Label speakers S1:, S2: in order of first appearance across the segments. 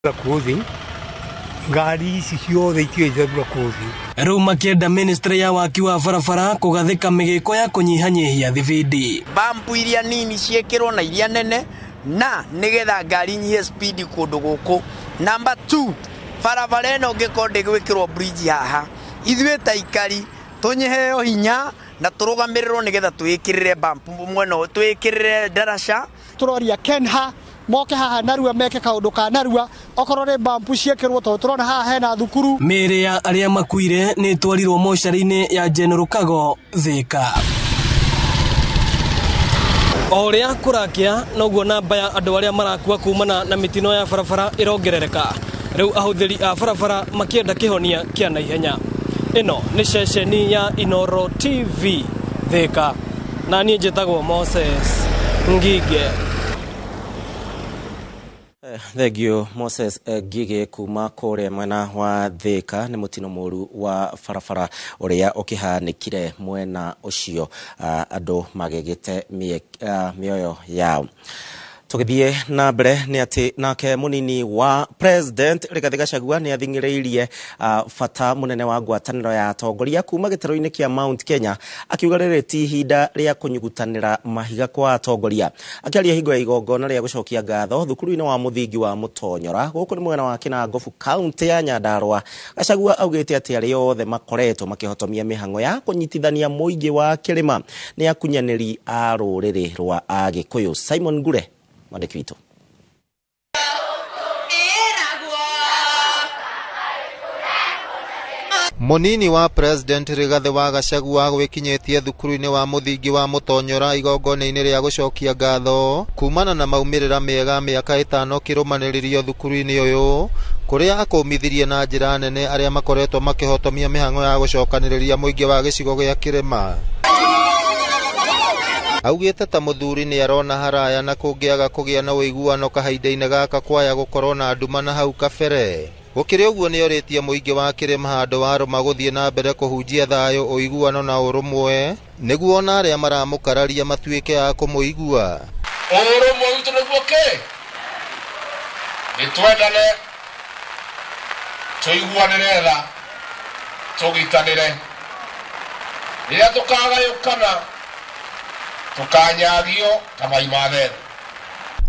S1: Crossing ngari ici ciothe itiũĩ zebra crossing.
S2: Rĩu makĩenda ministry ya waki wa barabara kũgathĩka mĩgĩko ya kũnyihanyihia thibindi.
S3: Bampu iria nini ciĩkĩrwo na iria nene na nĩgetha ngari nyihie speed kũndũ gũkũ. Number 2, barabara ĩno ĩngĩkorwo ndĩgwĩkĩrwo bridge haha, ithuĩ ta aikari tũnyiheo hinya na tũrũgamĩrĩrwo nĩgetha twĩkĩrĩre bump mwena ũyũ, twĩkĩrĩre ndaraca.
S4: Tũroria Kenha moke haha narua meke kaũndũ ka narua, okorwo nĩ bampu ciĩkĩrwo tondũ tũrona haha hena thukuru.
S2: Mĩĩrĩ ya arĩa makuire nĩ ĩtwarirwo mocarĩ-inĩ ya General Kago Thika. O ũrĩa kũrakĩa noguo namba ya andũ arĩa marakua kumana na mĩtino ya barabara ĩrongerereka. Rĩu ahũthĩri a barabara makĩenda kĩhonia kĩa naihenya. Ĩno nĩ ceceni ya Inooro TV Thika, na niĩ njĩtagwo Moses Ngige.
S5: Thank you Moses Ngige kuma kũrĩa mwena wa Thika. Nĩ mũtino mũru wa barabara ũrĩa ũkĩhanĩkire mwena ũcio, andũ magĩgĩte mĩoyo yao. Tũgĩthiĩ na mbere nĩ atĩ nake mũnini wa President Rigathĩ Gachagua nĩ athing'ĩrĩirie bata mũnene wa ngwatanĩro ya atongoria kuma gĩtarũ-inĩ kĩa Mount Kenya, akiuga rĩrĩ ti ihinda rĩa kũnyugutanĩra mahiga kwa atongoria. Akĩaria hingo ya igongona rĩa gũcokia ngatho thukuru-inĩ wa mũthingi wa Mũtonyora gũkũ nĩ mwena wa Kĩnangobu kaunti ya Nyandarua, Gachagua augĩte atĩ arĩa othe makoretwo makĩhotomia mĩhang'o ya kũnyitithania mũingĩ wa kĩrĩma nĩ akunyanĩri a rũrĩrĩ rwa Agĩkũyũ. Simon Ngure mwandĩki witũ.
S6: Mũnini wa President Rigathĩ wa Gachagua gwĩkinyĩtie thukuru-inĩ wa mũthingi wa Mũtonyora igongona-inĩ rĩa gũcokia ngatho kumana na maumĩrĩra mega mĩaka 5 kĩrũmanĩrĩrio thukuru-inĩ ũyũ, kũrĩa akũmithirie na njĩra nene arĩa makoretwo makĩhotomia mĩhang'o ya gũcokanĩrĩria mũingĩ wa gĩcigo gĩa kĩrĩma. Augĩte ta mũthuri nĩ arona haraya na kũngĩaga kũgĩa na ũiguano kahinda-inĩ gaka kwaya gũkorwo na nduma na hau kabere. Gũkĩrĩ ũguo nĩ orĩtie mũingĩ wa kĩrĩma handũ wa rũma gũthiĩ na mbere kũhunjia thayũ, ũiguano na ũrũmwe, nĩguo ona arĩa maramũkararia matuĩke a kũmũigua.
S7: Ũrũmwe witũ nĩguo kĩ? Nĩ twendane, tũiguanĩre tha, tũgitanĩre. Rĩrĩa tũkagayũkana, tũkanyagio ta mai ma thethe.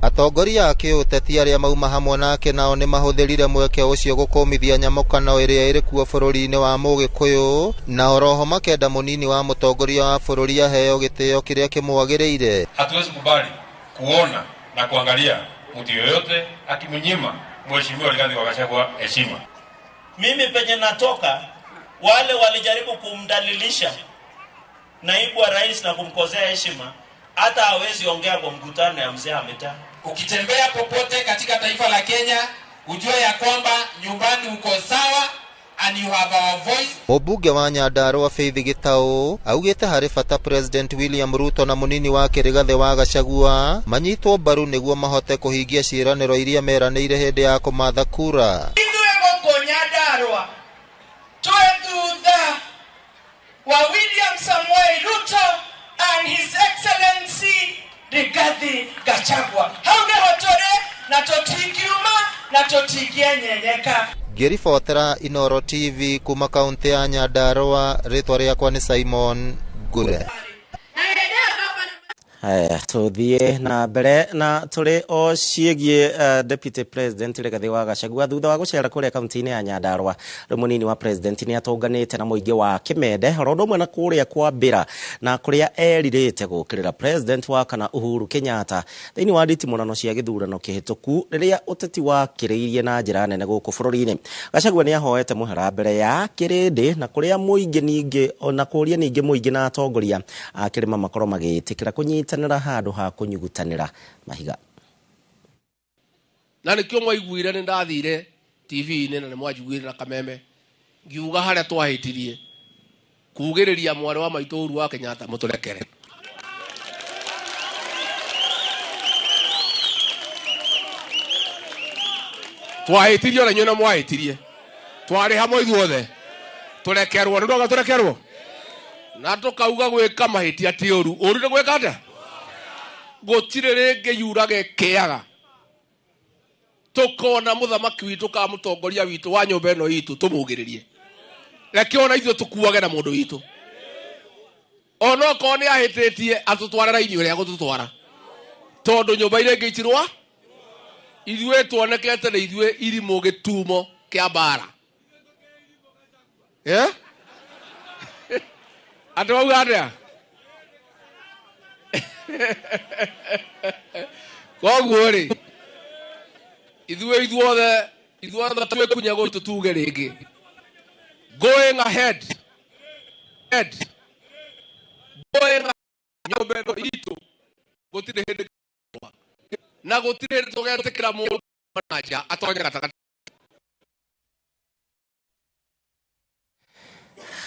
S6: Atongoria a kĩũteti arĩa mauma hamwe nake nao nĩ mahũthĩrire mweke ũcio gũkũmithia nyamũkano ĩrĩa ĩrĩ kuo bũrũri-inĩ wa Mũgĩkũyũ, na oroho makenda mũnini wa mũtongoria wa bũrũri aheo gĩtĩo kĩrĩa kĩmwagĩrĩire.
S8: Hatuwezi kubali kuona na kuangalia mtu yoyote akimnyima Mheshimiwa Rigathi wa Gachagua heshima.
S9: Mimi penye natoka, wale walijaribu kumdalilisha naibu wa rais na kumkosea heshima, hata hawezi ongea kwa mkutano ya mzee ametaa.
S10: Ukitembea popote katika taifa la Kenya, ujue ya kwamba nyumbani uko sawa and you have our voice.
S6: Mũmbunge wa Nyandarua Faith Gitau augĩte harĩ bata President William Ruto na mũnini wake Rigathĩ wa Gachagua manyitwo mbaru nĩguo mahote kũhingia ciĩranĩro iria meranĩire hĩndĩ ya kũmatha kura.
S11: Ithuĩ gũkũ Nyandarua twĩ thutha wa William Samoei Ruto and His Excellency Rigathi Gachagua. Hau nĩho tũrĩ na tũtingiuma na tũtingĩenyenyeka.
S6: Ngĩribotera Inooro TV kuma kaunti ya Nyandarua, rĩtwa rĩakwa nĩ Simon Ngure.
S5: Haya, tũthiĩ na mbere na tũrĩ o ciĩgiĩ Deputy President Rigathĩ wa Gachagua thutha wa gũcera kũrĩa kaunti-inĩ ya Nyandarua. Rĩu mũnini wa President nĩ atũnganĩte na mũingĩ wa Kĩmende oro ũndũ ũmwe na kũrĩa Kwambĩra na kũrĩa erirĩte gũkĩrĩra President wa kana Uhuru Kenyatta thĩinĩ wa nditimũrano cia gĩthurano kĩhĩtũku rĩrĩa ũteti wakĩrĩirie na njĩra nene gũkũ bũrũri-inĩ. Gachagua nĩ ahoete mũhera mbere ya kĩrĩndĩ na kũrĩa mũingĩ ningĩ na kũria ningĩ mũingĩ na atongoria a kĩrĩma makorwo magĩtĩkĩra kũnyita nĩra handũ ha kũnyugutanĩra mahiga.
S7: Na nĩkĩo mwaiguire nĩ ndathire TV-inĩ na nĩ mwanjiguire na kameme ngiuga harĩa twahĩtirie kugĩrĩria mwarĩ wa maitũ Uhuru wa Kenyatta mũtũrekere. Twahĩtirie ona inyuĩ na mwahĩtirie, twarĩ hamwe ithuothe, tũrekerwo nĩ ndauga tũrekerwo na tũkauga gwĩka mahĩtia ti ũru. Ũru nĩ gwĩka atĩa? Gũtirĩ rĩngĩ yurage kĩaga. Tukona muthamaki witu ka mutongoria witu wa nyumba ino itu tumugiririe. Reke ona ithuĩ tũkuage na mũndũ witũ. Ona okorwo nĩ ahĩtĩtie atũtware raini ũrĩa agũtũtwara. Tondũ nyũmba iria ingĩ itirwa ithuĩ tuonekete nĩ ithuĩ irimũ gĩtumo kĩa mbara. Eh? Andũ mauga atĩa? Koguo rĩ ithuĩ ithuothe twĩkunya gũtũ tuge rĩngĩ. Going ahead. Going nyũmba ĩno itũ gũtirĩ hĩndĩ na gũtirĩ hĩndĩ tũgetĩkĩra mũndũ na nja atonye gatagatĩ.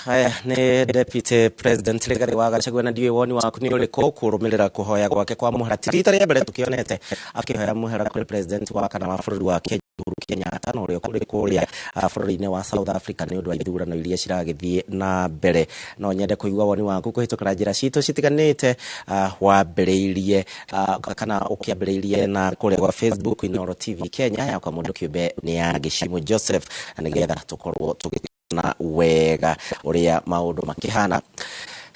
S5: Haya nĩ Deputy President Rigathi wa Gachagua na ndiũĩ woni waku nĩ ũrĩkũ kũrũmĩrĩra kũhoya gwake kwa mũhera. Ti rita rĩa mbere tũkĩonete akĩhoya mũhera kũrĩ President wa kana wa bũrũri wa Kenya Uhuru Kenyatta na ũrĩa ũrĩ kũrĩa bũrũri-inĩ wa South Africa nĩ ũndũ wa ithurano iria ciragĩthiĩ na mbere. No nyende kũigua woni waku kũhĩtũkĩra njĩra citũ citiganĩte, wambĩrĩirie kana ũkĩambĩrĩirie na kũrĩa gwa Facebook Inooro TV Kenya yakwa mũndũ kĩũmbe nĩ ya Gĩcimũ Joseph, na nĩgetha tũkorwo tũgĩ na wega ũrĩa maũndũ makĩhana.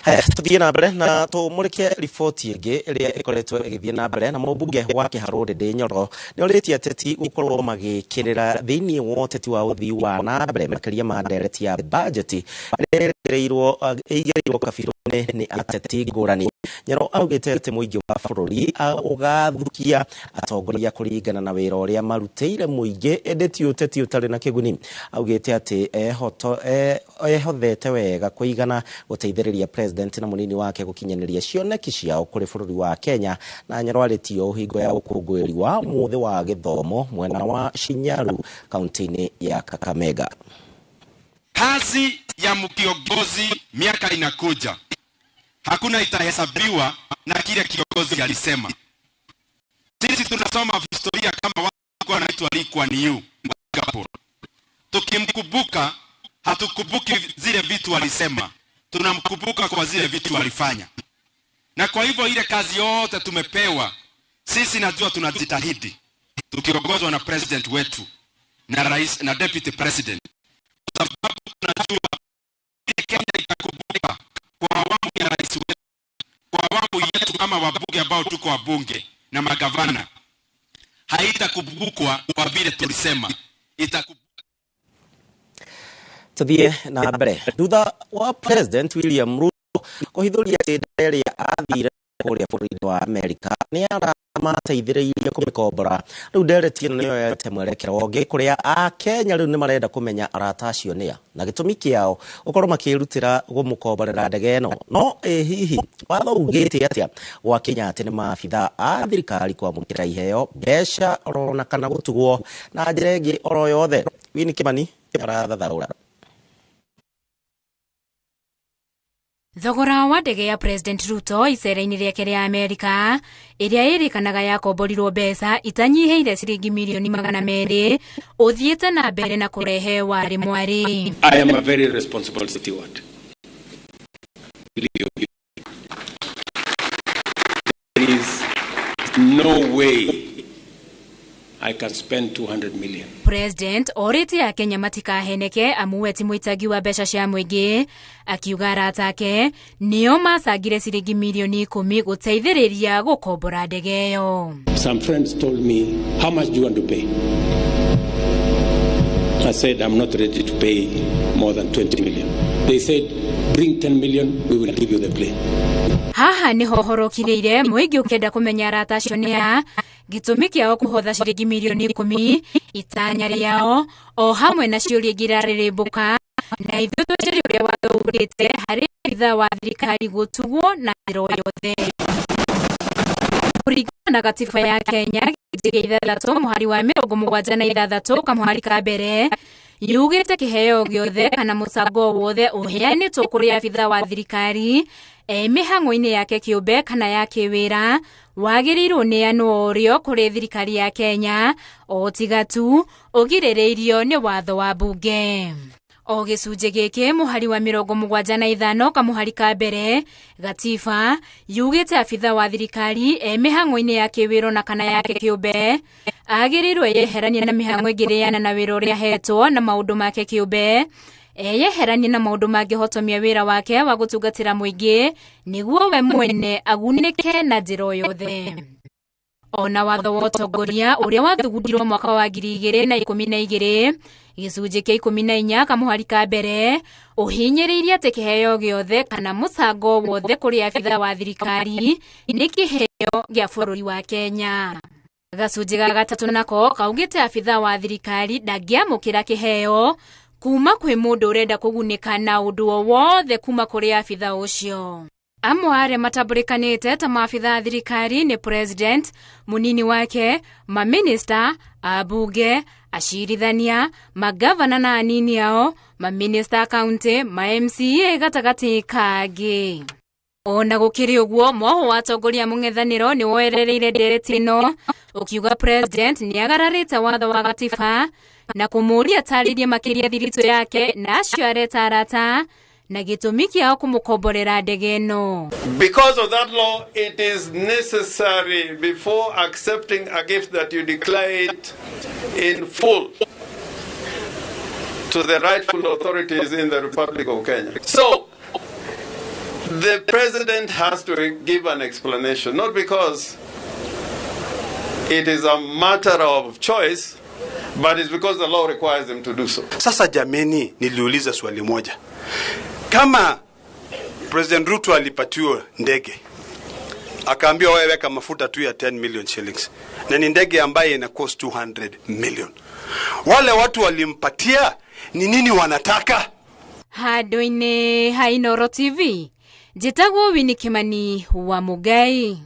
S5: Haya, tuthiĩ na mbere na tũmũrĩke riboti ĩngĩ ĩrĩa ĩkoretwo ĩgĩthiĩ na mbere na mũmbunge wa Kĩharũ Ndĩndĩ Nyoro nĩ orĩtie ateti gũkorwo magĩkĩrĩra thĩinĩ wa ũteti wa ũthii wa na mbere makĩria ma ndereti ya bajeti ĩrĩa ĩigĩrĩirwo kabirũ-inĩ nĩ ateti ngũrani. Nyoro augĩte atĩ mũingĩ wa bũrũri ũgathukia atongoria kũringana na wĩra ũrĩa marutĩire mũingĩ ĩndĩ ti ũteti ũtarĩ na kĩguni. Augĩte atĩ ehothete wega kũigana gũteithĩrĩria President na mũnini wake gũkinyanĩria cioneki ciao kũrĩ bũrũri wa Kenya. Na Nyoro arĩtie ũũ hingo ya ũkũngũĩri wa mũthĩ wa gĩthomo mwena wa Shinyaru kaunti-inĩ ya Kakamega.
S12: Kazi ya mkiongozi miaka inakuja, hakuna itahesabiwa na kile kiongozi alisema. Sisi tunasoma historia kama watu wanaitwa Lee Kuan Yew wa Singapore. Tukimkumbuka hatukumbuki zile vitu alisema, tunamkumbuka kwa zile vitu alifanya. Na kwa hivyo ile kazi yote tumepewa sisi, najua tunajitahidi tukiongozwa na president wetu na rais na deputy president, kwa sababu tunajua Kenya itakumbuka kwa awamu ya rais wetu, kwa awamu yetu kama wabunge ambao tuko wabunge na magavana, haitakumbukwa kwa vile tulisema, itakumbukwa.
S5: Tuthiĩ na mbere thutha wa President William Ruto kũhithũria atĩ ndege ĩrĩa athire kũrĩa bũrũri-inĩ wa Amerika nĩ aramateithĩrĩirie kũmĩkombora. Rĩu ndereti ĩno nĩyo yoete mwerekero ũngĩ kũrĩa Akenya rĩu nĩ marenda kũmenya arata acio nĩa na gĩtũmi kĩao gũkorwo makĩrutĩra gũmũkomborera ndege ĩno. No ĩ hihi watho ugĩte atĩa gwakinya atĩ nĩ maabithaa a thirikari kwamũkĩra iheo mbeca orona kana gũtugwo na njĩra ĩngĩ oro yothe? Winnie Kimani arathathaũra.
S13: Thogora wa ndege ya President Ruto icera-inĩ rĩake rĩa Amerika ĩrĩa ĩrĩkanaga yakomborirwo mbeca itanyihĩire ciringi mirioni 200 ũthiĩte na mbere na kũrehe warĩ mwarĩ.
S14: I am a very responsible steward. There is no way I can spend 200 million.
S13: President orĩtie Akenya matikaheneke amu we ti mũitangi wa mbeca cia mũingĩ, akiuga arata ake nĩo macangire ciringi mirioni 10 gũteithĩrĩria gũkombora ndege ĩyo.
S14: Some friends told me, how much do you want to pay? I said, I'm not ready to pay more than 20 million. They said, bring 10 million, we will give you the plane.
S13: Haha nĩho horokirĩire mũingĩ ũkĩenda kũmenya arata acio nĩ a, gĩtũmi kĩao kũhotha ciringi mirioni 10, itanya rĩao o hamwe na ciũria ingĩ irarĩrĩmbũka, na ithuĩ tũnjĩre ũrĩa watho ugĩte harĩ abithaa wa thirikari gũtugwo na njĩra o yothe. Kũringana na gatiba ya Kenya gĩcunjĩ gĩa 6 mũhari wa 76 kamũhari ka mbere yugĩte kĩheo gĩothe kana mũcango wothe ũheanĩtwo kũrĩ abithaa wa thirikari mĩhang'o-inĩ yake kĩũmbe kana ya kĩwĩra wagĩrĩirwo ũneanwo ũrĩo kũrĩ thirikari ya Kenya o tiga tu ũgirĩrĩirio nĩ watho wa mbunge. O gĩcunjĩ gĩkĩ mũhari wa 75 kamũhari ka mbere gatiba yugĩte abitha wa thirikari e mĩhang'o-inĩ ya kĩwĩro na kana yake kĩũmbe agĩrĩirwo eyeheranie na mĩhang'o ĩngĩrĩana na wĩra ũrĩa ahetwo na maũndũ make kĩũmbe, eyeheranie na maũndũ mangĩhotomia wĩra wake wa gũtungatĩra mũingĩ nĩguo we mwene agunĩke na njĩra o yothe. Ona watho wa ũtongoria ũrĩa wathugundirwo mwaka wa 2012 gĩcunjĩ kĩa 14 kamũhari ka mbere ũhinyĩrĩirie atĩ kĩheo gĩothe kana mũcango wothe kũrĩ abitha wa thirikari nĩ kĩheo gĩa bũrũri wa Kenya. Gacunjĩ ga gatatũ nako kaugĩte abitha wa thirikari ndangĩamũkĩra kĩheo kuma kwĩ mũndũ ũrenda kũgunĩka na ũndũ o wothe kuma kũrĩ abitha ũcio. Amwe arĩa matambũrĩkanĩte ta maabitha a thirikari nĩ president, mũnini wake, maminista, ambunge, acirithania, magavana na anini ao, maminista a kaunti, ma MCA gatagatĩ kangĩ. Ona gũkĩrĩ ũguo, mwoho wa atongoria mũng'ethanĩro nĩ woerereire ndereti ĩno ũkiuga president nĩ agararĩte watho wa gatiba na kũmũũria atarĩrie makĩria thiritũ yake na acio areta arata na gĩtũmi kĩao kũmũkomborera ndege ĩno.
S15: Because of that law, it is necessary before accepting a gift that you declare it in full to the rightful authorities in the Republic of Kenya. So, the president has to give an explanation, not because it is a matter of choice, but it's because the law requires him to do so.
S16: Sasa jameni, niliuliza swali moja. Kama President Ruto alipatiwa ndege, akaambiwa wewe weka mafuta tu ya 10 million shillings, na ni ndege ambaye ina cost 200 million. Wale watu walimpatia ni nini wanataka?
S13: Handũ-inĩ ha Inooro TV, njĩtagwo Winnie Kimani wa Mũgai.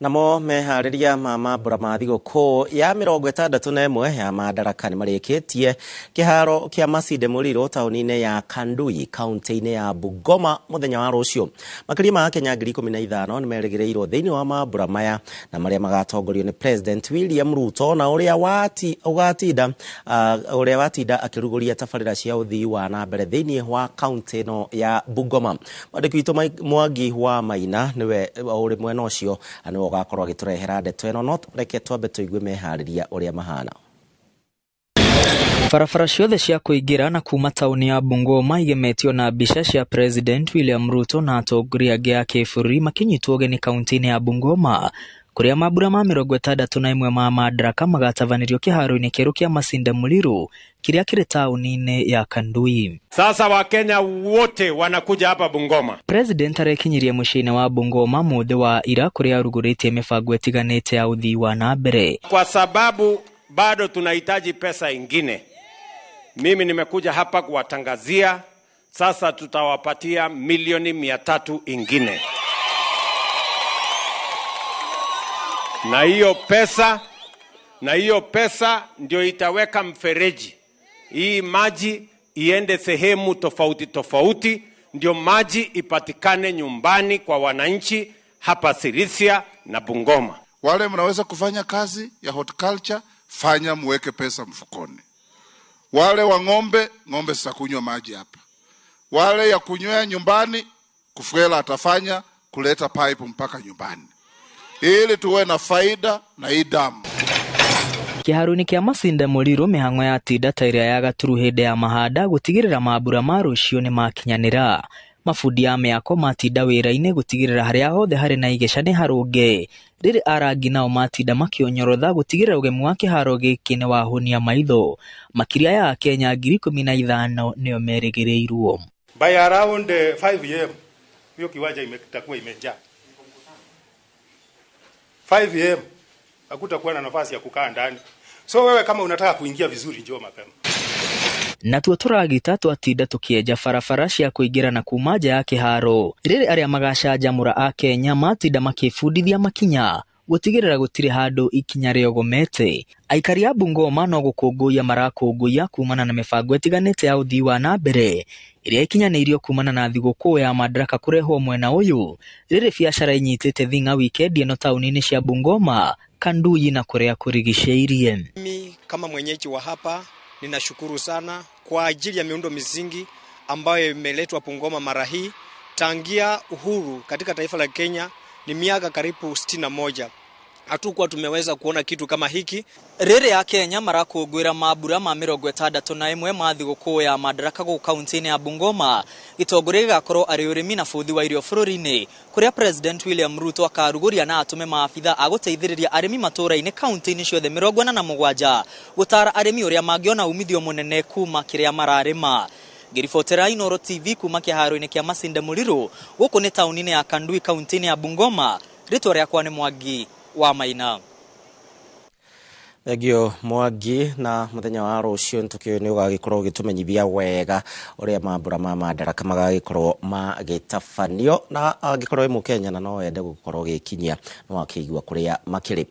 S5: Namo meharĩria ma mambura ma thigũkũ ya 61 ya Madaraka nĩ marĩkĩtie kĩharo kĩa Masinde Muliro taũni-inĩ ya Kandui kaunti-inĩ ya Bungoma mũthenya wa rũciũ. Makĩria ma Akenya 15,000 nĩ merĩgĩrĩirwo thĩinĩ wa mambura maya na marĩa magatongorio nĩ President William Ruto na ũrĩa watinda akĩrugũria tabarĩra cia ũthii wa na mbere thĩinĩ wa kaunti ĩno ya Bungoma. Mwandĩki witũ Mwangi wa Maina nĩwe ũrĩ mwena ũcio nĩwe ũgakorwo agĩtũrehera ndeto ĩno, no reke twambe tũigue meharĩria ũrĩa mahana.
S17: Barabara ciothe cia kũingĩra na kuma taũni ya Bungoma igemetio na mbica cia President William Ruto na atongoria angĩ a kĩbũrũri makĩnyitwo ũgeni kaunti-inĩ ya Bungoma kũrĩa mambura ma 61 ma Madaraka magatabanĩrio kĩharo-inĩ kĩerũ kĩa Masinde Muliro kĩrĩa kĩrĩ taũni-inĩ ya Kandui.
S18: Sasa Wakenya wote wanakuja hapa Bungoma.
S17: President arekinyirie mũciĩ-inĩ wa Bungoma mũthĩ wa ira kũrĩa arugũrĩtie mĩbango ĩtiganĩte ya ũthii wa na mbere.
S18: Kwa sababu bado tunahitaji pesa ingine, mimi nimekuja hapa kuwatangazia sasa tutawapatia milioni 300 ingine. Na hiyo pesa ndio itaweka mfereji. Hii maji iende sehemu tofauti tofauti, ndio maji ipatikane nyumbani kwa wananchi hapa Sirisia na Bungoma.
S19: Wale mnaweza kufanya kazi ya horticulture, fanya muweke pesa mfukoni. Wale wa ng'ombe, ng'ombe zitakunywa maji hapa. Wale ya kunywea nyumbani, kufuela atafanya kuleta pipe mpaka nyumbani, ili tuwe na faida na hii damu.
S17: Kĩharo-inĩ kĩa Masinde Muliro mĩhang'o ya tinda ta ĩrĩa ya gaturu hĩndĩ ya mahanda gũtigĩrĩra mambura ma rũciũ nĩmakinyanĩra. Mabundi a mĩako matinda wĩra-inĩ gũtigĩrĩra harĩa hothe harĩ na igeca nĩ harũnge. Rĩrĩ arangi nao matinda makĩonyorotha gũtigĩrĩra ũgemu wa kĩharo gĩkĩ nĩ wahũnia maitho. Makĩria ya Akenya 15,000 nĩo merĩgĩrĩirwo.
S20: By around 5 am hiyo kiwanja itakuwa imejaa. 5 am hakutakuwa na nafasi ya kukaa ndani. So wewe kama unataka kuingia vizuri njoo mapema.
S17: Natuo tũragita twatinda tũkĩenja barabara cia kũingĩra na kuma nja ya kĩharo. Rĩrĩ arĩa magacanjamũra a Kenya matinda makĩbundithia makinya gũtigĩrĩra gũtirĩ handũ ikinya rĩogomete. Aikari a Bungoma no gũkũngũiya marakũngũiya kumana na mĩbango ĩtiganĩte ya ũthii wa na mbere ĩrĩa ĩkinyanĩirio kumana na thigũkũ ya Madaraka kũrehwo mwena ũyũ. Rĩrĩ biacara inyitĩte thing'a wikendi ĩno taũni-inĩ cia Bungoma, Kandui na kũrĩa kũrigicĩirie.
S21: Mimi kama mwenyeji wa hapa Ninashukuru sana kwa ajili ya miundo misingi ambayo imeletwa Bungoma mara hii. Tangia uhuru katika taifa la Kenya ni miaka karibu 61. Hatukuwa tumeweza kuona kitu kama hiki.
S22: Rĩrĩa Akenya marakũngũĩra mambura ma 61 ma thigũkũ ya Madaraka gũkũ kaunti-inĩ ya Bungoma, gĩtongoria gĩgakorwo arĩ ũrĩmi na bũthi wa irio bũrũri-inĩ, kũrĩa President William Ruto akarugũria na atũme maabitha a gũteithĩrĩria arĩmi matũũra-inĩ kaunti-inĩ ciothe 47 gũtara arĩmi ũrĩa mangĩona umithio mũnene kuma kĩrĩa mararĩma. Ngĩribotera Inooro TV kuma kĩharo-inĩ kĩa Masinde Muliro gũkũ nĩ taũni-inĩ ya Kandui kaunti-inĩ ya Bungoma, rĩtwa rĩakwa nĩ Mwangi wa Maina.
S5: Thengio Mwangi, na muthenya wa rũciũ nĩtũkĩũĩ nĩ ũgagĩkorwo ũgĩtũmenyithia wega ũrĩa mambura ma Madaraka magagĩkorwo magĩtabanio, na angĩkorwo wĩ mũkenya na no wende gũkorwo ũgĩkinyia no wakĩigua kũrĩa makĩrĩ.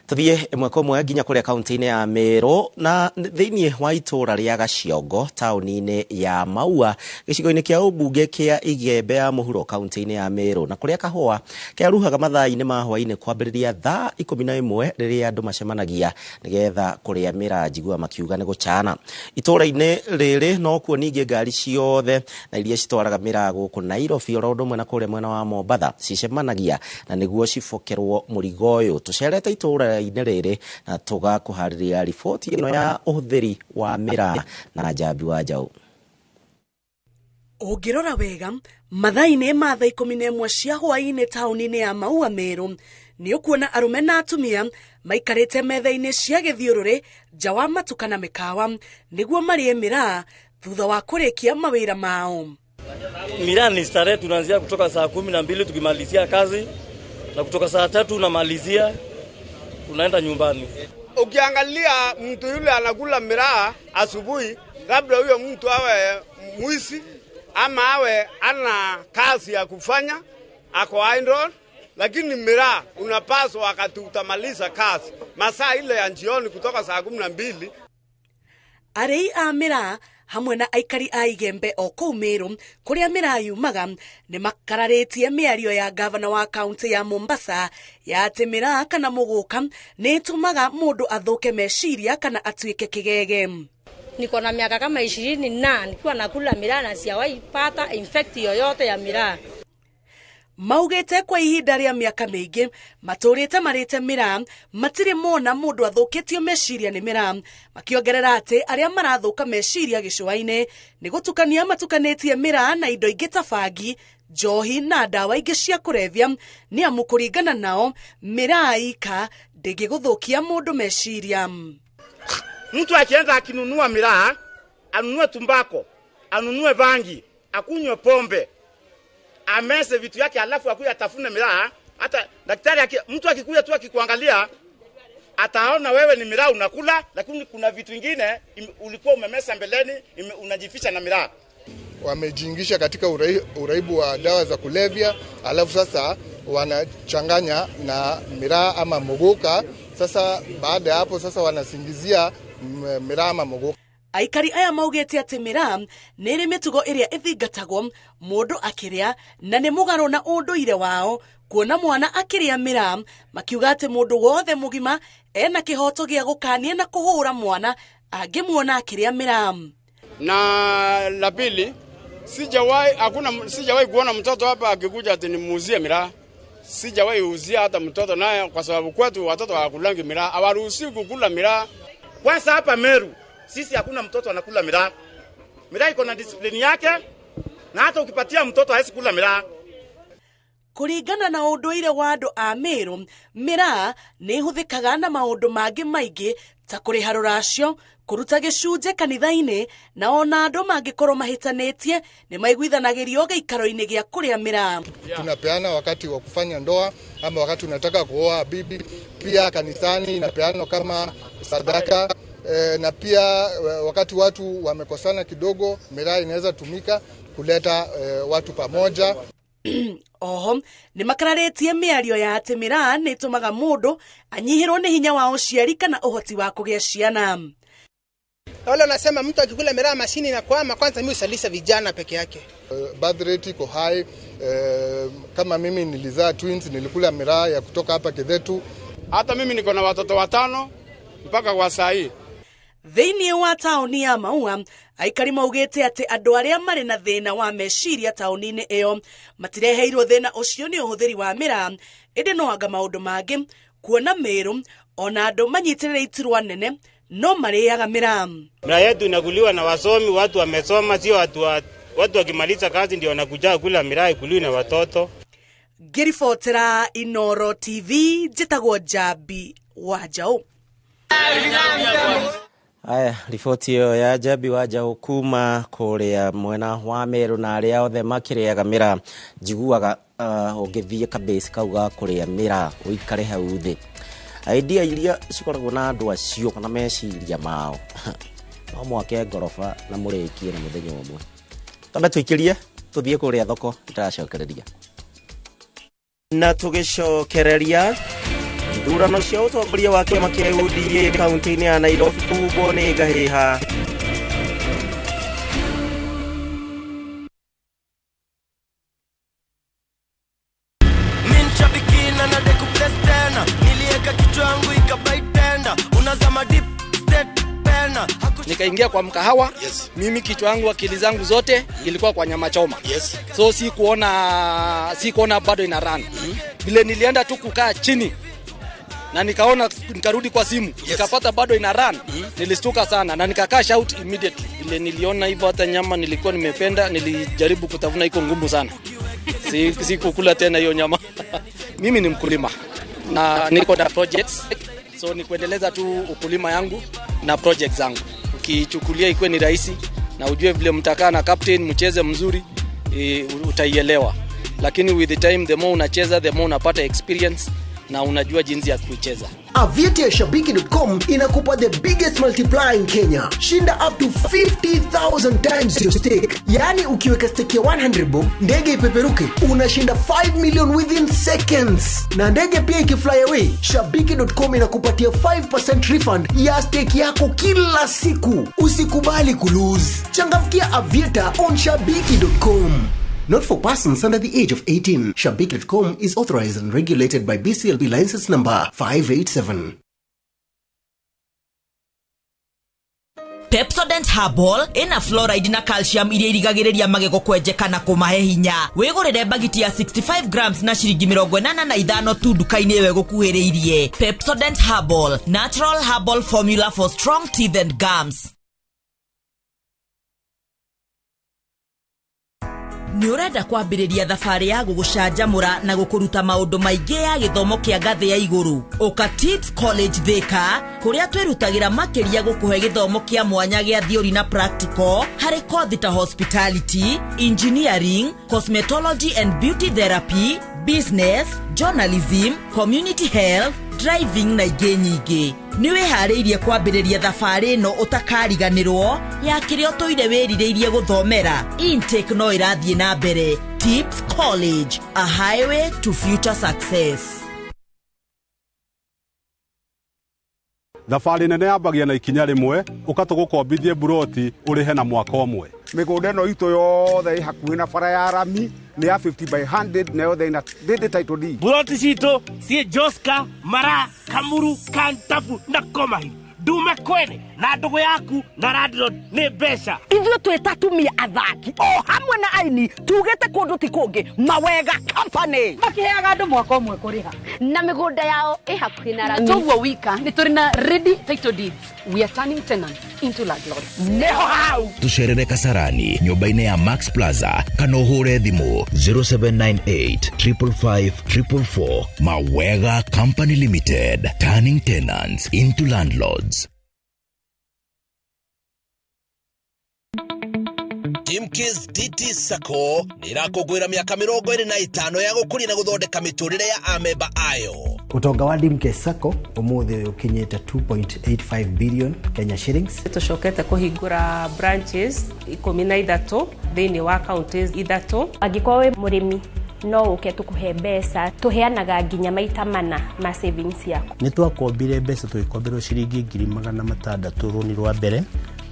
S5: Tuthiĩ ĩmwe kwa ĩmwe nginya kũrĩa kaunti-inĩ ya Meru na thĩinĩ wa itũũra rĩa Gaciongo taũni-inĩ ya Maua gĩcigo-inĩ kĩa ũmbunge kĩa Igembe ya Mũhuro kaunti-inĩ ya Meru, na kũrĩa kahũa keruhaga mathaa-inĩ ma hwaĩ-inĩ kwambĩrĩria thaa 11 rĩrĩa andũ macemanagia nĩgetha kũrĩa mĩraa njigua makiuga nĩ gũcana. Itũũra-inĩ rĩrĩ nokuo ningĩ ngari ciothe na iria citwaraga mĩraa gũkũ Nairobi oro ũndũ ũmwe na kũrĩa mwena wa Mombatha cicemanagia na nĩguo cibokerwo mũrigo ũyũ. Tũcerete itũũra rĩrĩ na tũgakũharĩria riboti ĩno ya ũhũthĩri wa mĩraa na Njambi wa Njaũ.
S23: Ũngĩrora wega mathaa-inĩ ma thaa 11 cia hwaĩ-inĩ taũni-inĩ ya Maua Meru, nĩ ũkuona arũme na atumia maikarĩte metha-inĩ cia gĩthiũrũrĩ nja wa matuka na mĩkawa nĩguo marĩe mĩraa thutha wa kũrĩkia mawĩra mao.
S24: Miraa ni starehe, tunaanzia kutoka saa 12 tukimalizia kazi na kutoka saa 3 unamalizia unaenda nyumbani.
S25: Ukiangalia mtu yule anakula miraa asubuhi, labda huyo mtu awe mwizi ama awe ana kazi ya kufanya, ako idle, lakini miraa unapaswa wakati utamaliza kazi masaa ile ya jioni kutoka saa 12.
S23: Arĩi a miraa hamwe na aikari a Igembe o kũu Meru kũrĩa miraa yumaga nĩ makararĩtie mĩario ya gavana wa kaunti ya Mombasa ya atĩ miraa kana mũgũka nĩ ĩtũmaga mũndũ athũke meciria kana atuĩke kĩgege.
S26: Niko na miaka kama 20 na nikiwa nakula miraa na sijawahi pata infect yoyote ya miraa.
S23: Maugĩte kwa ihinda rĩa mĩaka mĩingĩ matũrĩte marĩte miraa matirĩ mona mũndũ athũkĩtio meciria nĩ miraa, makĩongerera atĩ arĩa marathũka meciria gĩcũa-inĩ nĩ gũtukania matukanĩtie miraa na indo ingĩ ta bangi, njohi na ndawa ingĩ cia kũrebia, nĩ amu kũringana nao miraa ika ndĩngĩgũthũkia mũndũ meciria.
S27: Mtu akienda akinunua miraa, anunue tumbako, anunue bangi, akunywe pombe, amese vitu yake alafu akuya atafune miraa. Hata daktari mtu akikuja tu akikuangalia ataona wewe ni miraa unakula, lakini kuna vitu vingine ulikuwa umemesa mbeleni, unajificha na miraa.
S28: Wamejiingisha katika uraibu wa dawa za kulevya, alafu sasa wanachanganya na miraa ama muguka. Sasa baada ya hapo sasa wanasingizia miraa ama muguka.
S23: Aikari aya maugĩte atĩ miraa nĩ ĩrĩ mĩtugo ĩrĩa ĩthingatagwo mũndũ akĩrĩa na nĩ mũgarũ na ũndũire wao kuona mwana akĩrĩa miraa, makiuga atĩ mũndũ wothe mũgima ena kĩhoto gĩa gũkania na kũhũra mwana angĩmuona akĩrĩa miraa.
S25: Na la pili, sijawahi kuona mtoto hapa akikuja ati nimuuzie miraa. Sijawahi uzia hata mtoto naye, kwa sababu kwetu watoto hawakulangi miraa, hawaruhusiwi kukula miraa.
S27: Kwanza hapa Meru sisi hakuna mtoto anakula miraa. Miraa iko na discipline yake, na hata ukipatia mtoto hawezi kula miraa.
S23: Kũringana na ũndũire wa andũ a Meru, miraa nĩ ĩhũthĩkaga na maũndũ mangĩ maingĩ ta kũrĩha rũracio, kũruta gĩcunjĩ kanitha-inĩ, na ona andũ mangĩkorwo mahĩtanĩtie nĩ maiguithanagĩrio gĩikaro-inĩ gĩa kũrĩa miraa.
S28: Tunapeana wakati wa kufanya ndoa ama wakati unataka kuoa bibi, pia kanisani inapeanwa kama sadaka. Na pia wakati watu wamekosana kidogo, miraa inaweza tumika kuleta watu pamoja.
S23: Oho nĩ makararĩtie mĩario ya atĩ miraa nĩ ĩtũmaga mũndũ anyihĩrwo nĩ hinya wa ũciari kana ũhoti wa kũgĩa ciana.
S29: Wale wanasema mtu akikula miraa mashini inakwama, kwanza mimi usalisa vijana peke yake.
S28: Birth rate iko high. Kama mimi nilizaa twins, nilikula miraa ya kutoka hapa Kithetu.
S25: Hata mimi niko na watoto 5 mpaka kwa saa hii.
S23: Thĩinĩ wa taũni ya Maua, aikari maugĩte atĩ andũ arĩa marĩ na thĩna wa meciria taũni-inĩ ĩyo matireheirwo thĩna ũcio nĩ ũhũthĩri wa mĩraa, ĩndĩ no anga maũndũ mangĩ kuona Mĩrũ ona andũ manyitĩrĩire iturwa nene no marĩaga mĩraa.
S1: Miraa yetu inakuliwa na wasomi, watu wamesoma, sio watu wakimaliza kazi ndio wanakuja kula miraa, ikuliwe na watoto.
S23: Ngĩribotera Inoro TV, njĩtagwo Njambi wa Njaũ.
S5: Aya, riboti ĩyo ya Njambi wa Njaũ kuma kũrĩa mwena wa Meru na arĩa othe makĩrĩaga mĩraa. Njiguaga ũngĩthiĩ kabase kau ga kũrĩa mĩraa ũikare hau thĩ, idea iria cikoragwo na andũ acio kana meciria mao no mwake ngoroba na mũrĩkie na mũthenya ũmwe. Twambe tũikĩrie tũthiĩ kũrĩa thoko itaracokereria na tũgĩcokereria ithurano cia ũtongoria wa kĩama kĩa UDA kaunti-inĩ ya Nairobi kũhumbwo nĩ ngahĩha.
S2: Nikaingia kwa mkahawa. Yes. Mimi kichwa yangu, akili zangu zote ilikuwa kwa nyama choma. Yes. So sikuona bado ina run. Vile nilienda tu kukaa chini na nikaona, nikarudi kwa simu. Yes. Nikapata bado ina run. Nilistuka sana na nikacash out immediately. Vile niliona hivyo, hata nyama nilikuwa nimependa, nilijaribu kutafuna, iko ngumu sana. Sikukula tena hiyo nyama. Mimi ni mkulima na niko na projects. So ni kuendeleza tu ukulima yangu na project zangu. Ukichukulia ikuwe ni rahisi na ujue vile mtakaa na captain mcheze mzuri, utaielewa. Lakini with the time, the more unacheza, the more unapata experience na unajua jinsi ya kuicheza.
S3: Aviator ya Shabiki.com inakupa the biggest multiplier in Kenya. Shinda up to 50,000 times your stake. Yaani ukiweka stake ya 100 bob, ndege ipeperuke, unashinda 5 million within seconds. Na ndege pia ikifly away, Shabiki.com inakupatia 5% refund ya stake yako kila siku. Usikubali kulose. Changamkia Aviator on Shabiki.com. Not for persons under the age of 18. Shabiki.com is authorized and regulated by BCLB license number 587.
S4: Pepsodent Herbal ina fluoride na calcium iria irigagĩrĩria magego kwenjeka na kũmahe hinya. Wĩgũrĩre bagiti ya 65 grams na ciringi 85 tu nduka-inĩ ĩyo ĩgũkuhĩrĩirie. Pepsodent Herbal, natural herbal formula for strong teeth and gums. Nĩ ũrenda kwambĩrĩria thabarĩ ya gũgũcanjamũra na gũkũruta maũndũ maingĩ ya gĩthomo kĩa ngathĩ ya igũrũ? Ũka Tips College Thika, kũrĩa twĩrutagĩra makĩria gũkũhe gĩthomo kĩa mwanya gĩa theory na practical harĩ kothi ta hospitality, engineering, cosmetology and beauty therapy, business, journalism, community health, driving na ingĩ nyingĩ. Nĩ wĩharĩirie kwambĩrĩria thabarĩ ĩno ũtakariganĩrwo ya kĩrĩa ũtũire wĩrirĩirie gũthomera? Intake no ĩrathiĩ na mbere. Tips College, a highway to future success.
S6: Thabarĩ nene yambagia na ikinya rĩmwe, ũka tũgũkombithie buroti ũrĩhe na mwaka ũmwe.
S8: Mĩgũnda ĩno itũ yothe ĩ hakuhĩ na bara ya rami nĩ ya 50 by 100 na yothe ĩna ndĩndĩ title deed.
S9: Buroti citũ ciĩ Joska, Mara, Kamuru, Kantafu na Komahi. Ndume kwene na ndũgũ yaku na landlord nĩ mbeca.
S10: Ithuĩ twĩ ta atumia athaki o hamwe na aini tugĩte kũndũ ti kũngĩ, Mawega Company
S11: makiheaga andũ mwaka ũmwe kũrĩha
S30: na mĩgũnda yao ĩ hakuhĩ na rami.
S11: Toguo wika nĩ tũrĩ na ready title deeds. We are turning tenants into landlords.
S10: Nĩho hau.
S31: Tucerere Kasarani nyũmba-inĩ ya Max Plaza kana ũhũre thimũ 0798 555 444. Mawega Company Limited, turning tenants into landlords.
S32: Dimkis DT Sacco nĩ ĩrakũngũĩra mĩaka 25 ya gũkũria na gũthondeka mĩtũrĩre ya amemba ayo.
S33: Ũtonga wa Dimkes Sacco ũmũthĩ ũyũ ũkinyĩte 2.85 billion Kenya shillings.
S34: Tũcokete kũhingũra branches 13 thĩinĩ wa counties 3.
S35: Angĩkorwo wĩ mũrĩmi no ũke tũkũhe mbeca, tũheanaga nginya maita mana ma savings yaku.
S36: Nĩ twakombire mbeca, tũgĩkomberwo ciringi 600,000 rũni rwa mbere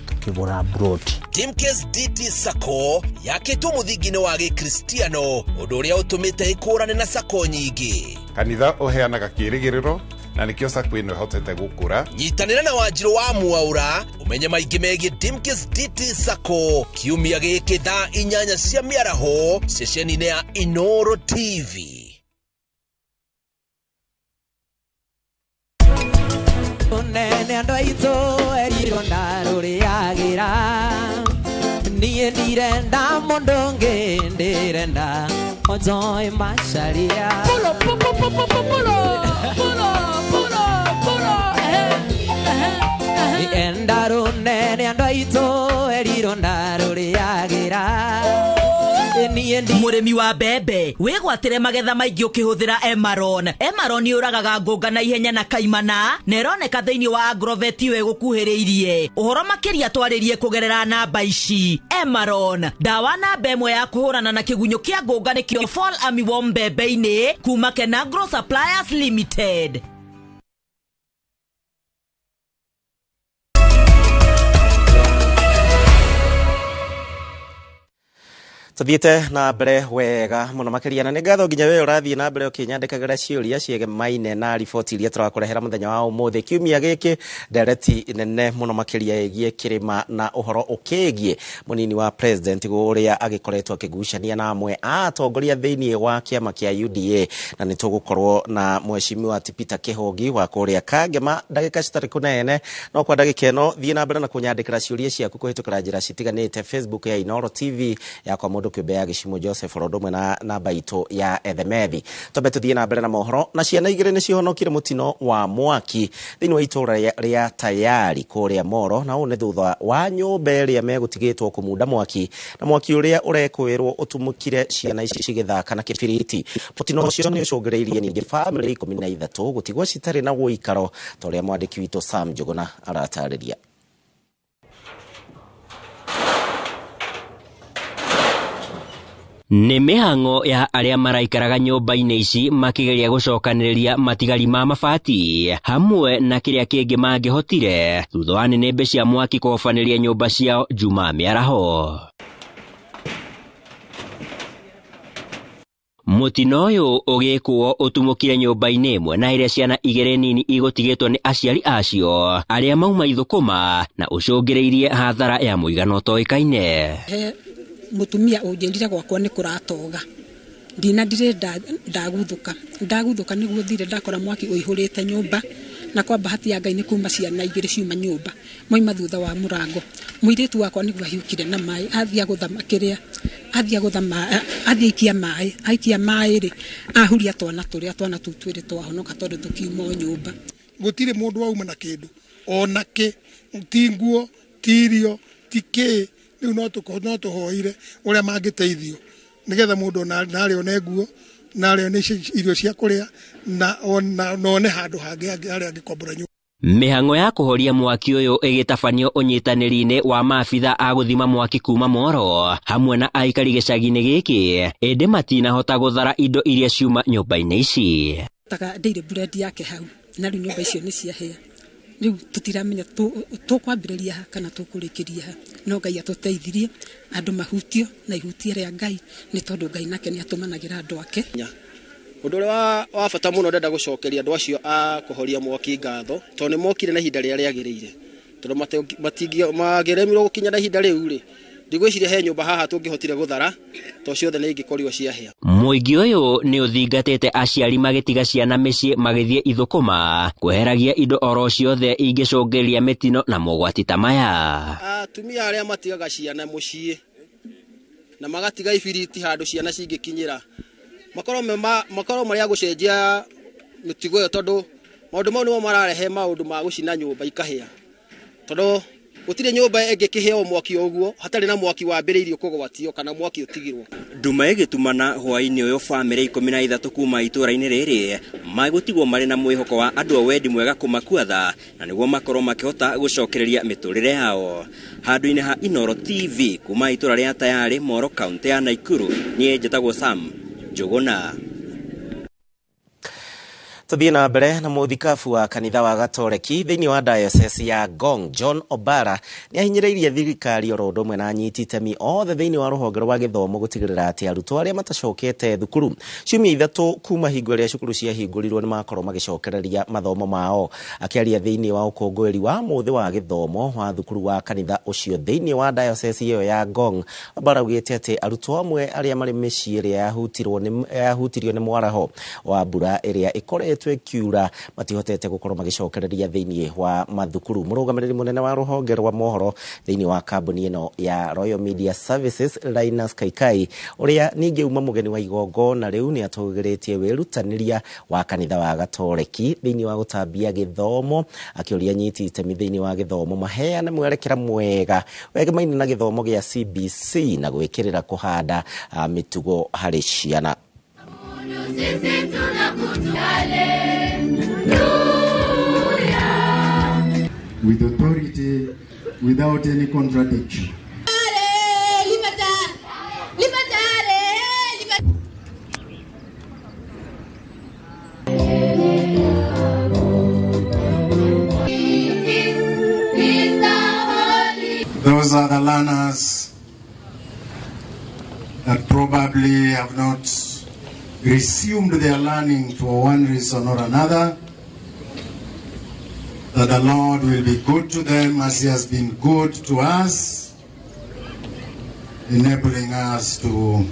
S36: tukĩgũra broti.
S32: Dimkes DT Sacco yakĩtwo mũthingi-inĩ wa gĩkristiano, ũndũ ũrĩa ũtũmĩte ĩkũrane na sacco nyingĩ.
S37: Kanitha ũheanaga kĩĩrĩgĩrĩro
S7: Na nĩkĩo sacco ĩno ĩhotete gũkũra.
S32: Nyitanĩra na Wanjirũ wa Mwaũra ũmenye maingĩ megiĩ Dimkis DT Sacco kiumia gĩkĩ thaa 8 cia mĩaraho ceceni-inĩ ya Inoro TV.
S12: Nene andũ aitũ erirwo ndarũrĩagĩra niĩ ndirenda mũndũ ũngĩ ndĩrenda Ojoy Macharia.
S11: Pulo, pulo, pulo, pulo, pulo, pulo, pulo.
S12: Enda rũnene andũ aitũ erirwo ndarũrĩagĩra.
S4: Mũrĩmi wa mbembe wĩgwatĩre magetha maingĩ ũkĩhũthĩra Emaron. Emaron yũragaga ngũnga na ihenya na kaimana na ĩroneka thĩinĩ wa Agrovet ĩyo ĩgũkuhĩrĩirie. Ũhoro makĩria twarĩrie kũgerera namba ici. Emaron, ndawa namba ĩmwe ya kũhũrana na kĩgunyũ kĩa ngũnga nĩkĩo Fall Armyworm mbembe-inĩ kuma Kenagro Suppliers Limited.
S5: Tuthiĩte na mbere wega mũno makĩria na nĩ ngatho nginya we ũrathiĩ na mbere ũkĩnyandĩkagĩra ciũria ciĩgemaine na riboti iria tũrakũrehera mũthenya wa ũmũthĩ. Kiumia gĩkĩ ndereti nene mũno makĩria ĩgiĩ kĩrĩma na ũhoro ũkĩgiĩ mũnini wa president ũrĩa agĩkoretwo akĩgucania na amwe a atongoria thĩinĩ wa kĩama kĩa UDA, na nĩ tũgũkorwo na mheshimiwa Peter Kĩhũngi wa kũrĩa Kangema ndagĩka citarĩ kũnene. No kwa ndagĩka ĩno thiĩ na mbere na kũnyandĩkĩra ciũria ciaku kũhĩtũkĩra njĩra citiganĩte, Facebook ya Inoro TV yakwa mũndũ kĩũmbe ya Gĩcimo Joseph Orondo na namba itũ ya Ethemethi. Twambe tũthiĩ na mbere na mohoro. Na ciana igĩrĩ nĩ cihonokire mũtino wa mwaki thĩinĩ wa itũũra rĩa Tayari kũrĩa Moro, na ũũ nĩ thutha wa nyũmba ĩrĩa megũtigĩtwo kũmunda mwaki, na mwaki ũrĩa ũrekwĩrwo ũtumũkire ciana ici cigĩthaka na kĩbiriti. Mũtino ũcio nĩ ũcũngĩrĩirie ningĩ bamĩrĩ 13 gũtigwo citarĩ na ũikaro ta ũrĩa mwandĩki witũ Sam Njuguna aratarĩria.
S13: Nĩ mĩhang'o ya arĩa maraikaraga nyũmba-inĩ ici makĩgeria gũcokanĩrĩria matigari ma mabati hamwe na kĩrĩa kĩngĩ mangĩhotire thutha wa nĩnĩmbĩ cia mwaki kũhobanĩria nyũmba ciao Jumaa mĩaraho. Mũtino ũyũ ũgĩkwo ũtumũkire nyũmba-inĩ ĩmwe na ĩrĩa ciana igĩrĩ nini igũtigĩtwo nĩ aciari acio arĩa mauma ithũkũma na ũcũngĩrĩirie hathara ya mũigana ũtoĩkaine.
S14: Mutumia unjirire gwakwa ni kuratoga ndina ndire ndaguthuka ndaguthuka niguo thire ndakora mwaki uihurite nyumba, na kwa bahati ya Ngai ni kuma ciana igiri ciuma nyumba moima thutha wa murango. Muiritu wakwa niguo ahiukire na mai athia guthama kiria athia guthama athia ikia mai aikia mai ri ahuria twana turia twana tu twiri twahonoka tondu tukiuma nyumba.
S28: Gutire mundu wauma na kindu ona ki ti nguo ti irio ti ki. Rĩu no tũhoire ũrĩa mangĩteithio nĩgetha mũndũ narĩ one nguo narĩ one irio cia kũrĩa na one handũ hangĩ harĩa angĩkombora nyũmba.
S13: Mĩhang'o ya kũhoria mwaki ũyũ ĩgĩtabanio ũnyitanĩri-inĩ wa maabitha a gũthima mwaki kuma Moro hamwe na aikari gĩcagi-inĩ gĩkĩ, ĩndĩ matinahota gũthara indo iria ciuma nyũmba-inĩ ici.
S14: Taga ndĩire bread yake hau na rĩu nyũmba icio nĩ ciahĩa. Rĩu tũtiramenya tũkwambĩrĩria ha kana tũkũrĩkĩria ha, no Ngai atũteithirie andũ mahutio na ihutia rĩa Ngai nĩ tondũ Ngai nake nĩ atũmanagĩra andũ ake.
S2: Ũndũ ũrĩa wa bata mũno ndenda gũcokeria andũ acio a kũhoria mwaki ngatho tondũ nĩ mokire na ihinda rĩrĩa rĩagĩrĩire, tondũ mangĩremirwo gũkinya na ihinda rĩu rĩ, ndigwĩciria he nyũmba haha tũngĩhotire gũthara to ciothe nĩ ingĩkorirwo ciahĩa.
S13: Mũingĩ ũyũ nĩ ũthingatĩte aciari magĩtiga ciana mĩciĩ magĩthiĩ ithũkũma kweheragia indo oro ciothe ingĩcũngĩrĩria mĩtino na mogwati ta maya.
S2: Atumia arĩa matigaga ciana mũciĩ na magatiga ibiriti handũ ciana cingĩkinyĩra makorwo marĩ a gũcenjia mĩtugo ĩyo, tondũ maũndũ mau nĩmo mararehe maũndũ ma gũcina nyũmba ikahĩa, tondũ gũtirĩ nyũmba ĩngĩkĩheo mwaki ũguo hatarĩ na mwaki wambĩrĩirio kũgwatio kana mwaki ũtigirwo.
S13: Nduma ĩgĩtumana hwaĩ-inĩ ũyũ bamĩrĩ 13 kuma itũũra-inĩ rĩrĩ magũtigwo marĩ na mwĩhoko wa andũ a wendi mwega kũmakua tha na nĩguo makorwo makĩhota gũcokereria mĩtũrĩre yao. Handũ-inĩ ha Inoro TV kuma itũũra rĩa Tayari Moro kaunti ya Nakuru, niĩ njĩtagwo Sam Njuguna.
S5: Tuthiĩ na mbere na mũthikabu wa kanitha wa Gatoreki thĩinĩ wa diocese ya Ngong John Obara nĩ ahinyĩrĩirie thirikari oro ũndũ ũmwe na anyiti itemi othe thĩinĩ wa rũhonge rwa gĩthomo gũtigĩrĩra atĩ arutwo arĩa matacokete thukuru ciumia 3 kuma hingo ĩrĩa cukuru ciahingũrirwo nĩ makorwo magĩcokereria mathomo mao. Akĩaria thĩinĩ wa ũkũngũĩri wa mũthĩ wa gĩthomo wa thukuru wa kanitha ũcio thĩinĩ wa diocese ĩyo ya Ngong, Obara augĩte atĩ arutwo amwe arĩa marĩ mĩciĩ ĩrĩa yahutirio nĩ mwaraho wa mbura ĩrĩa ĩkoretwo kiura matihotete gukorwo magicokereria thiini wa mathukuru. Murugamiriri munene wa ruhonge rwa mohoro thiini wa kambuni ĩno ya Royal Media Services Linus Kaikai uria ningi uma mugeni wa igongona riu ni atũgĩrĩtie wĩrutanĩria wa kanitha wa Gatoreki thiini wa gũtambia gĩthomo, akĩũria nyiti itemi thiini wa gĩthomo maheane mwerekera mwega wegemaine na gĩthomo gĩa CBC na gwĩkĩrĩra kũhanda mĩtugo harĩ ciana.
S1: With authority, without any contradiction. Those are the learners that probably have not resumed their learning for one reason or another, that the Lord will be good to them as He has been good to us, enabling us to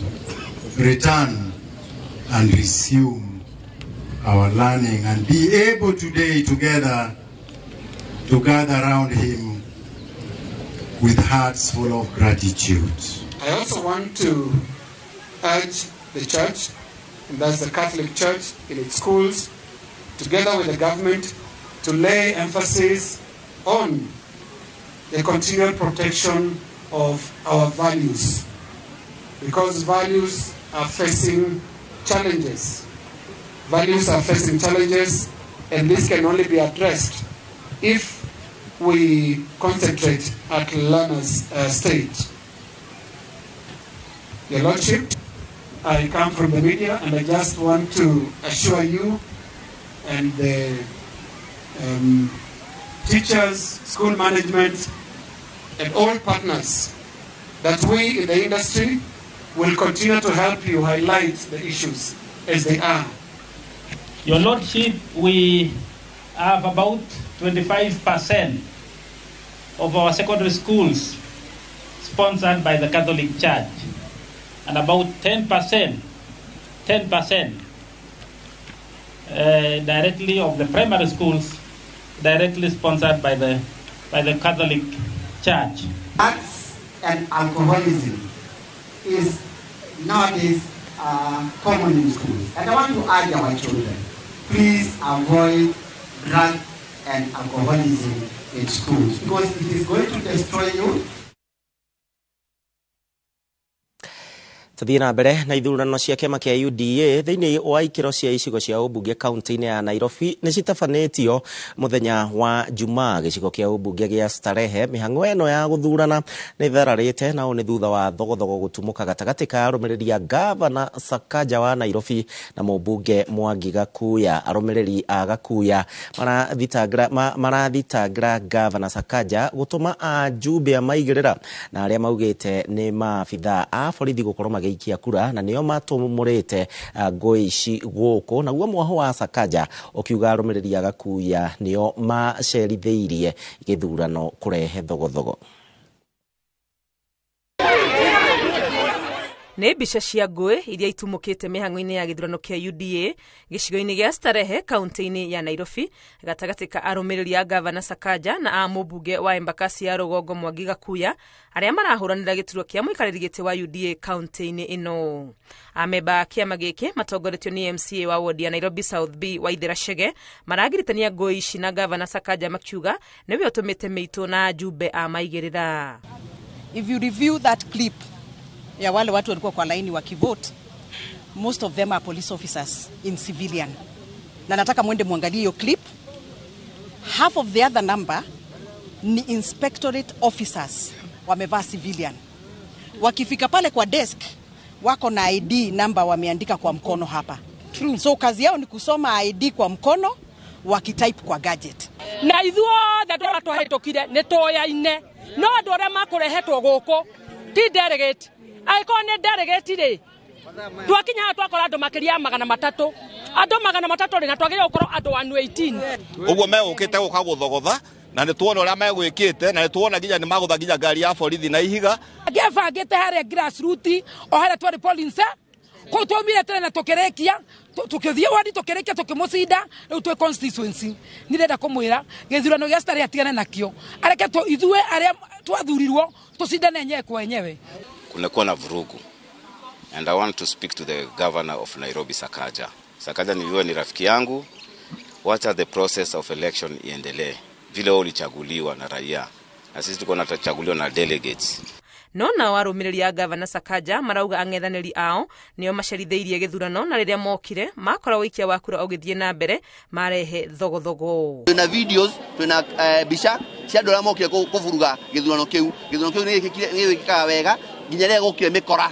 S1: return and resume our learning and be able today together to gather around Him with hearts full of gratitude.
S3: I also want to urge the church, and that's the Catholic Church in its schools, together with the government, to lay emphasis on the continual protection of our values, because values are facing challenges. Values are facing challenges, and this can only be addressed if we concentrate at learners' stage. Your Lordship, I come from the media, and I just want to assure you and the teachers, school management, and all partners that we in the industry will continue to help you highlight the issues as they are.
S15: Your Lordship, we have about 25% of our secondary schools sponsored by the Catholic Church, and about 10% directly of the primary schools directly sponsored by the Catholic Church.
S16: Drugs and alcoholism is nowadays common in schools, and I want to urge our children, please avoid drug and alcoholism in schools, because it is going to destroy you.
S5: Tuthiĩ na mbere na ithurano cia kĩama kĩa UDA thĩinĩ wa ikĩro cia icigo cia ũmbunge kaunti-inĩ ya Nairobi nĩ citabanĩtio mũthenya wa Jumaa gĩcigo kĩa ũmbunge gĩa Starehe. Mĩhang'o ĩno ya gũthurana nĩ thararĩte na ũũ nĩ thutha wa thogothogo gũtumũka gatagatĩ ka arũmĩrĩri a Gavana Sakaja wa Nairobi na mũmbunge Mwangi Gakuya. Arũmĩrĩri a Gakuya marathitangĩra Gavana Sakaja gũtũma ajumbe a maigĩrĩra na arĩa maugĩte nĩ maabithaa a borithi gũkorwo magĩikia kura na nĩo matũmũrĩte ngũĩ ici gũkũ. Naguo mwaho wa Sakaja ũkiuga arũmĩrĩri a Gakuya nĩo macerithĩirie gĩthurano kũrehe thogothogo.
S11: Nĩ mbica cia ngũĩ iria itumũkĩte mĩhang'o-inĩ ya gĩthurano kĩa UDA gĩcigo-inĩ gĩa Starehe kaunti-inĩ ya Nairobi gatagatĩ ka arũmĩrĩri a Gavana Sakaja na a mũmbunge wa Embakasi ya rũgongo Mwangi Gakuya arĩa marahũranĩra gĩturwa kĩa mũikarĩri gĩtĩ wa UDA kaunti-inĩ ĩno. Amemba a kĩama gĩkĩ matongoretio nĩ MCA wa wodi ya Nairobi South B Waithera Chege maragiritania ngũĩ ici na Gavana Sakaja makiuga nĩwe ũtũmĩte mĩitũ na ajumbe a maigĩrĩra.
S17: If you review that clip ya wale watu walikuwa kwa laini wakivote, most of them are police officers in civilian. Na nataka mwende muangalie hiyo clip. Half of the other number ni inspectorate officers wamevaa civilian. Wakifika pale kwa desk wako na ID number wameandika kwa mkono hapa.
S6: True. So kazi yao ni kusoma ID kwa mkono wakitype kwa gadget.
S8: Na ithuothe andũ arĩa twahĩtũkire nĩ tũyaine no andũ arĩa makũrehetwo gũkũ ti delegate, angĩkorwo nĩ delegate rĩ, twakinya haha twakora andũ makĩria ya 300, andũ 300 rĩ, na twagĩrĩirwo gũkorwo andũ 118.
S9: Ũguo megũkĩte gũka gũthogotha na nĩ tuona ũrĩa megwĩkĩte na nĩ tuona nginya nĩ magũtha nginya ngari ya borithi na ihiga.
S8: Ngĩbangĩte harĩa grassroot o harĩa twarĩ polling kũu twaumire tene na tũkĩrĩkia tũkĩthiĩ wadi tũkĩrĩkia tũkĩmũcinda, rĩu twĩ constituency. Nĩ ndĩrenda kũmwĩra gĩthurano gĩa Starehe atigane nakĩo, areke ithuĩ arĩa twathurirwo tũcindane enyewe kwa enyewe.
S10: Kumekuwa na vurugu and I want to speak to the governor of Nairobi, Sakaja. Sakaja ni ni rafiki yangu, wacha the process of election iendelee vile wewe ulichaguliwa na raia na sisi tuko tunachaguliwa na delegates.
S11: No nao arũmĩrĩri a gavana Sakaja marauga ang'ethanĩri ao nĩo macerithĩirie gĩthurano na rĩrĩa mokire makora ũikia wa kura ũgĩthiĩ na mbere marehe thogothogo.
S18: Twina videos, twina mbica cia andũ arĩa mokire kũburuga gĩthurano kĩu. Gĩthurano kĩu nĩ gĩkĩkaga wega nginya rĩrĩa gũkire mĩkora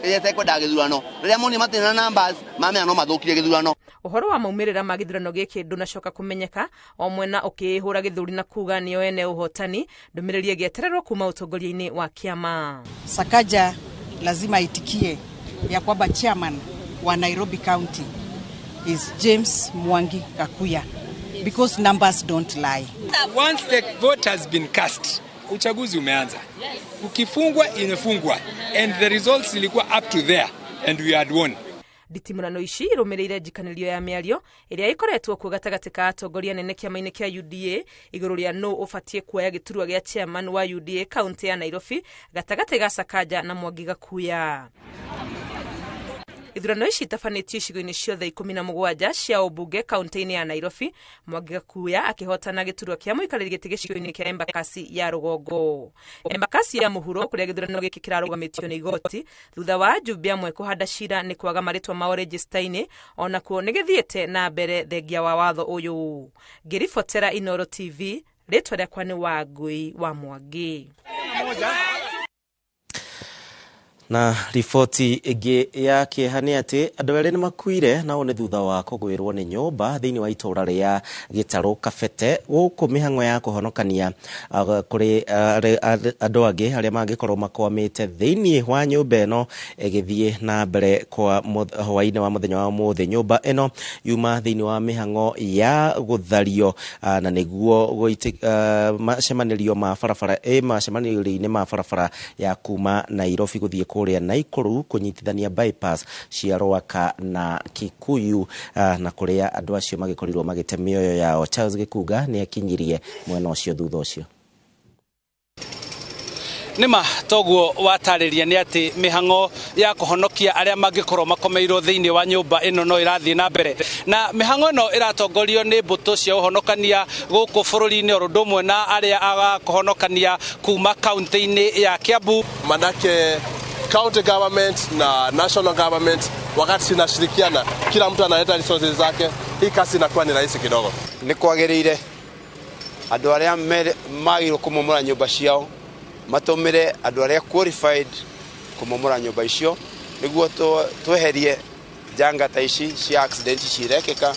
S18: ĩrĩa ĩtekwendaga gĩthurano. Rĩrĩa monire matirĩ na numbers mamenya no mathũkirie gĩthurano.
S11: Ũhoro wa maumĩrĩra ma gĩthurano gĩkĩ ndũnacoka kũmenyeka, o mwena ũkĩĩhũra gĩthũri na kuga nĩo ene ũhotani, ndũmĩrĩri ĩgĩetererwo kuma ũtongoria-inĩ wa kĩama.
S17: Sakaja lazima aitikie ya kwamba chairman wa Nairobi County is James Mwangi Gakuya because numbers don't lie.
S19: Once the vote has been cast, uchaguzi umeanza. Ukifungwa imefungwa and the results ilikuwa up to there and we had won.
S11: Nditimũrano ici irũmĩrĩire njikanĩrio ya mĩario ĩrĩa ĩkoretwo kuo gatagatĩ ka atongoria nene kĩama-inĩ kĩa UDA igũrũ rĩa nũ ũbatiĩ kuoya gĩturwa gĩa chairman wa UDA kaunti ya Nairobi gatagatĩ ga Sakaja na Mwangi Gakuya. Ithurano ici itabanĩtio icigo-inĩ ciothe 17 cia ũmbunge kaunti-inĩ ya Nairobi, Mwangi Gakuya akĩhotana gĩturwa kĩa mũikarĩri gĩtĩ gĩcigo-inĩ kĩa Embakasi ya rũgongo. Embakasi ya mũhuro kũrĩa gĩthurano gĩkĩ kĩrarũgamĩtio nĩ igoti thutha wa ajumbe amwe kũhanda cira nĩ kwaga marĩtwa mao rejista-inĩ, onakuo nĩ gĩthiĩte na mbere thengia wa watho ũyũ. Ngĩribotera Inooro TV, rĩtwa rĩakwa nĩ Wangui wa Mwangi.
S5: Na riboti ĩngĩ ya kĩeha nĩ atĩ andũ erĩ nĩ makuire nao nĩ thutha wa kũgwĩrwo nĩ nyũmba thĩinĩ wa itũũra rĩa Gĩtarũ Kabete gũkũ mĩhang'o ya kũhonokania kũrĩ andũ angĩ arĩa mangĩkorwo makwamĩte thĩinĩ wa nyũmba ĩno ĩgĩthiĩ na mbere kwa hwaĩ-inĩ wa mũthenya wa ũmũthĩ. Nyũmba ĩno yuma thĩinĩ wa mĩhang'o ya gũthario na nĩguo macemanĩrio ma barabara macemanĩrio-inĩ ma barabara ya kuma Nairobi gũthiĩ kũrĩa Naikuru kũnyitithania bypass cia Rwaka na Kikuyu na kũrĩa andũ acio magĩkorirwo magĩte mĩoyo yao. Charles Gĩkunga nĩ akinyirie mwena ũcio thutha ũcio.
S20: Nĩma toguo watarĩria nĩ atĩ mĩhang'o ya kũhonokia arĩa mangĩkorwo makomeirwo thĩinĩ wa nyũmba ĩno no ĩrathiĩ na mbere, na mĩhang'o ĩno ĩratongorio nĩ mbũtũ cia ũhonokania gũkũ bũrũri-inĩ o ũndũ ũmwe na arĩa a kũhonokania kuma kaunti-inĩ ya Kiambu.
S21: Manake county government na national government wakati zinashirikiana, kila mtu analeta resources zake, hii kazi inakuwa ni rahisi kidogo.
S22: Nĩ kwagĩrĩire andũ arĩa magĩrĩirwo kũmomora nyũmba ciao matũmĩre andũ arĩa qualified kũmomora nyũmba icio nĩguo tweherie njanga ta ici cia accident cirekĩka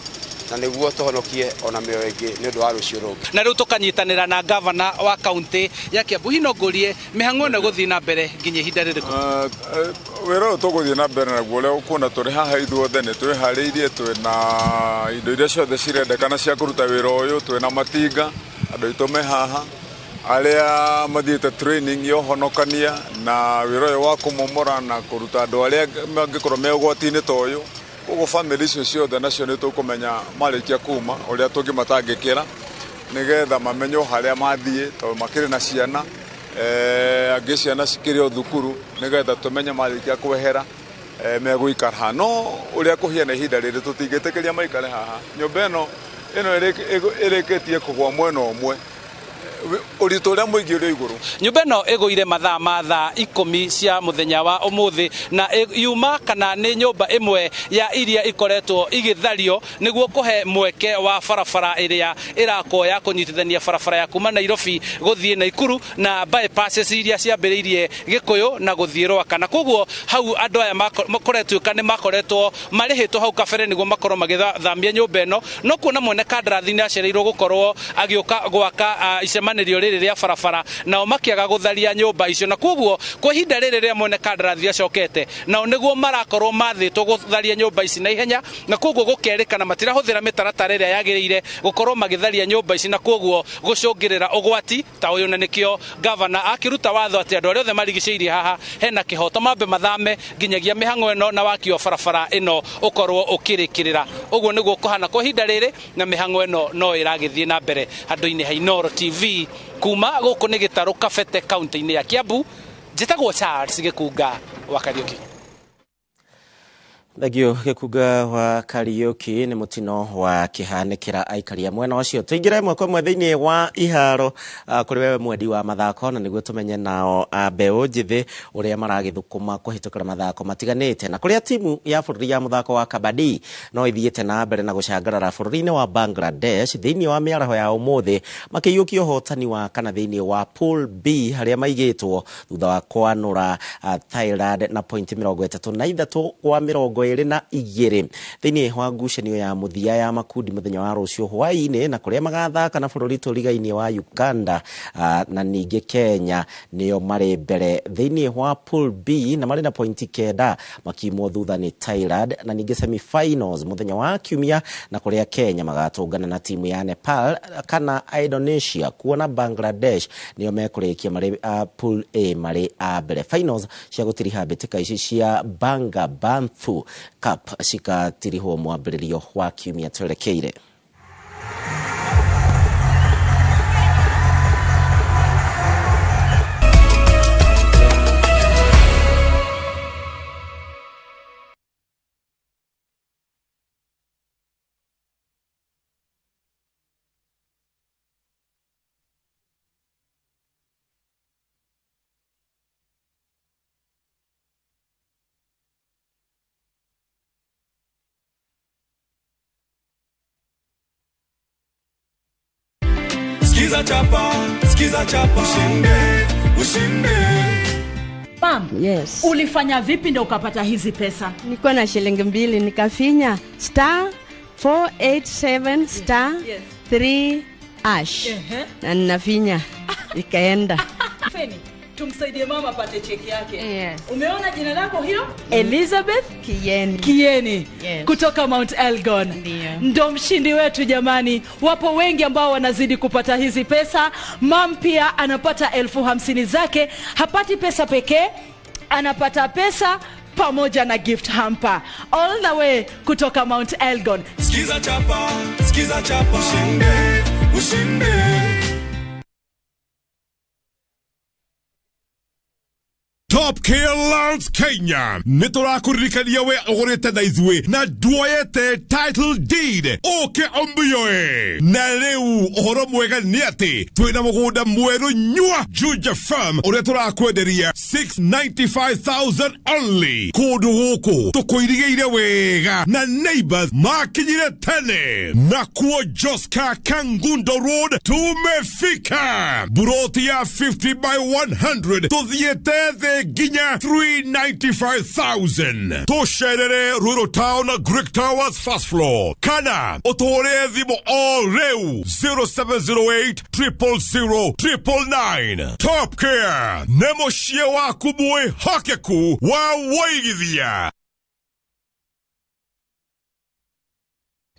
S22: na nĩguo tũhonokie ona mĩoyo ĩngĩ nĩ ũndũ wa rũciũ rũngĩ.
S20: Na rĩu tũkanyitanĩra na gavana wa kaunti ya Kiambu. Hihi no ngũrie mĩhang'o ĩno ĩgũthiĩ na mbere nginya ihinda rĩrĩkũ?
S23: Wĩra ũyũ tũgũthiĩ na mbere naguo ũrĩa ũkuona tũrĩ haha ithuothe nĩ twĩharĩirie, twĩna indo iria ciothe cirendekana cia kũruta wĩra ũyũ, twĩna matinga, andũ aitũ me haha arĩa mathiĩte training ya ũhonokania na wĩra ũyũ wa kũmomora na kũruta andũ arĩa mangĩkorwo me ũgwati-inĩ ta ũyũ. Koguo bamĩrĩ icio ciothe nacio nĩ tũkũmenya marĩkia kuma ũrĩa tũngĩmatangĩkĩra nĩgetha mamenye harĩa mathiĩ tondũ makĩrĩ na ciana, angĩ ciana cikĩrĩ o thukuru, nĩgetha tũmenye marĩkia kwehera megũikara haha. No ũrĩa kũhiana ihinda rĩrĩ tũtingĩtĩkĩria maikare haha. Nyũmba ĩno ĩrĩkĩtie kũgwa mwena ũmwe Ũritũ ũrĩa mũingĩ ũrĩ igũrũ.
S20: Nyũmba ĩno ĩgũire mathaa ma thaa 10 cia mũthenya wa ũmũthĩ, na yuma kana nĩ nyũmba ĩmwe ya iria ikoretwo igĩthario nĩguo kũhe mweke wa barabara ĩrĩa ĩrakwo ya kũnyitithania barabara ya kuma Nairobi gũthiĩ Naikuru na bypasses iria ciambĩrĩirie Gĩkũyũ na gũthiĩ Rwaka. Na koguo hau andũ aya makoretwo nĩ makoretwo marĩhĩtwo hau kabere nĩguo makorwo magĩthamia nyũmba ĩno, no kuona mwene kandarathi nĩ acereirwo gũkorwo agĩũka gwaka icemanĩrio rĩrĩ rĩa barabara, nao makĩaga gũtharia nyũmba icio. Na koguo kwa ihinda rĩrĩ rĩa mwene kandarathi acokete, nao nĩguo marakorwo mathĩtwo gũtharia nyũmba ici na ihenya, na koguo gũkerĩkana matirahũthĩra mĩtaratara ĩrĩa yagĩrĩire gũkorwo magĩtharia nyũmba ici, na koguo gũcũngĩrĩra ũgwati ta ũyũ. Na nĩkĩo gavana akĩruta watho atĩ andũ arĩa othe marigicĩirie haha hena kĩhoto mambe mathame nginyagia mĩhang'o ĩno na waki wa barabara ĩno ũkorwo ũkĩrĩkĩrĩra. Ũguo nĩguo kũhana kwa ihinda rĩrĩ, na mĩhang'o ĩno no ĩragĩthiĩ na mbere handũ-inĩ ha Inooro TV. Kuma gũkũ nĩ Gĩtarũ Kabete, kaunti-inĩ ya Kiambu, njĩtagwo Charles Gĩkunga wa Kariũki.
S5: Thengio Gĩkunga wa Kariũki. Nĩ mũtino wa kĩhanĩkĩra aikaria mwena ũcio. Tũingĩre ĩmwe kwa ĩmwe thĩinĩ wa iharo kũrĩ wewe mwendi wa mathako, na nĩguo tũmenye nao mbeũ njĩthĩ ũrĩa maragĩthũkũma kũhĩtũkĩra mathako matiganĩte, na kũrĩa timu ya bũrũri ya mũthako wa kabadi no ithiĩte na mbere na gũcangarara bũrũri-inĩ wa Bangladesh thĩinĩ wa mĩaraho ya ũmũthĩ, makĩiyũkia ũhotani wa kana thĩinĩ wa Pool B harĩa maigĩtwo thutha wa kwanũra Thailand na pointi 33 kwa 22 thĩinĩ wa ngucanio ya mũthia ya makundi mũthenya wa rũciũ hwaĩ-inĩ, na kũrĩa magathaka na bũrũri tũrigainĩ wa Uganda na ningĩ Kenya nĩo marĩ mbere thĩinĩ wa Pool B na marĩ na pointi 9 makimwo thutha nĩ Thailand, na ningĩ semi-finals mũthenya wa kiumia, na kũrĩa Kenya magatũngana na timu ya Nepal kana Indonesia, kuona Bangladesh nĩo mekũrĩkia marĩ Pool A marĩ a mbere. Finals cia gũtiriha mbĩtĩka ici cia Banga Banthu Cup cikatirihwo mwambĩrĩrio wa kiumia twerekeire.
S4: Skiza chapa, skiza chapa, ushinde, ushinde.
S7: Pam,
S12: yes.
S7: Ulifanya vipi ndio ukapata hizi pesa?
S12: Nilikuwa na shilingi 2 nikafinya star 487 star 3 hash. Na ninafinya ikaenda.
S7: Feni, tumsaidie mama apate cheki yake. Yes. Umeona jina lako hilo? Elizabeth
S12: Kieni.
S7: Kieni.
S12: Yes.
S7: Kutoka Mount Elgon. Ndio mshindi wetu jamani. Wapo wengi ambao wanazidi kupata hizi pesa. Mam pia anapata 50,000 zake. Hapati pesa pekee, anapata pesa pamoja na gift hamper. All the way kutoka Mount Elgon.
S4: Skiza chapa, skiza chapa, ushinde, ushinde.
S24: Top Care Lands Kenya nĩ tũrakũririkania we ũgũrĩte na ithuĩ na nduoyete title deed ũke ũmĩoe. Na rĩu ũhoro mwega nĩ atĩ twĩna mũgũnda mwerũ nyua Juja Farm ũrĩa tũrakwenderia 695,000 only. Kũndũ gũkũ tũkũirigĩire wega na neighbors makinyire tene. Nakuo Joska Kangundo Road tumefika buroti ya 50 by 100 tũthiĩte thĩ nginya 395,000. Tũcerere Rural Town Greek Towers first floor kana ũtũhũrĩre thimũ o rĩu 0708 000 999. Top Care nĩ mũciĩ waku mwĩhokeku wa wũigithia.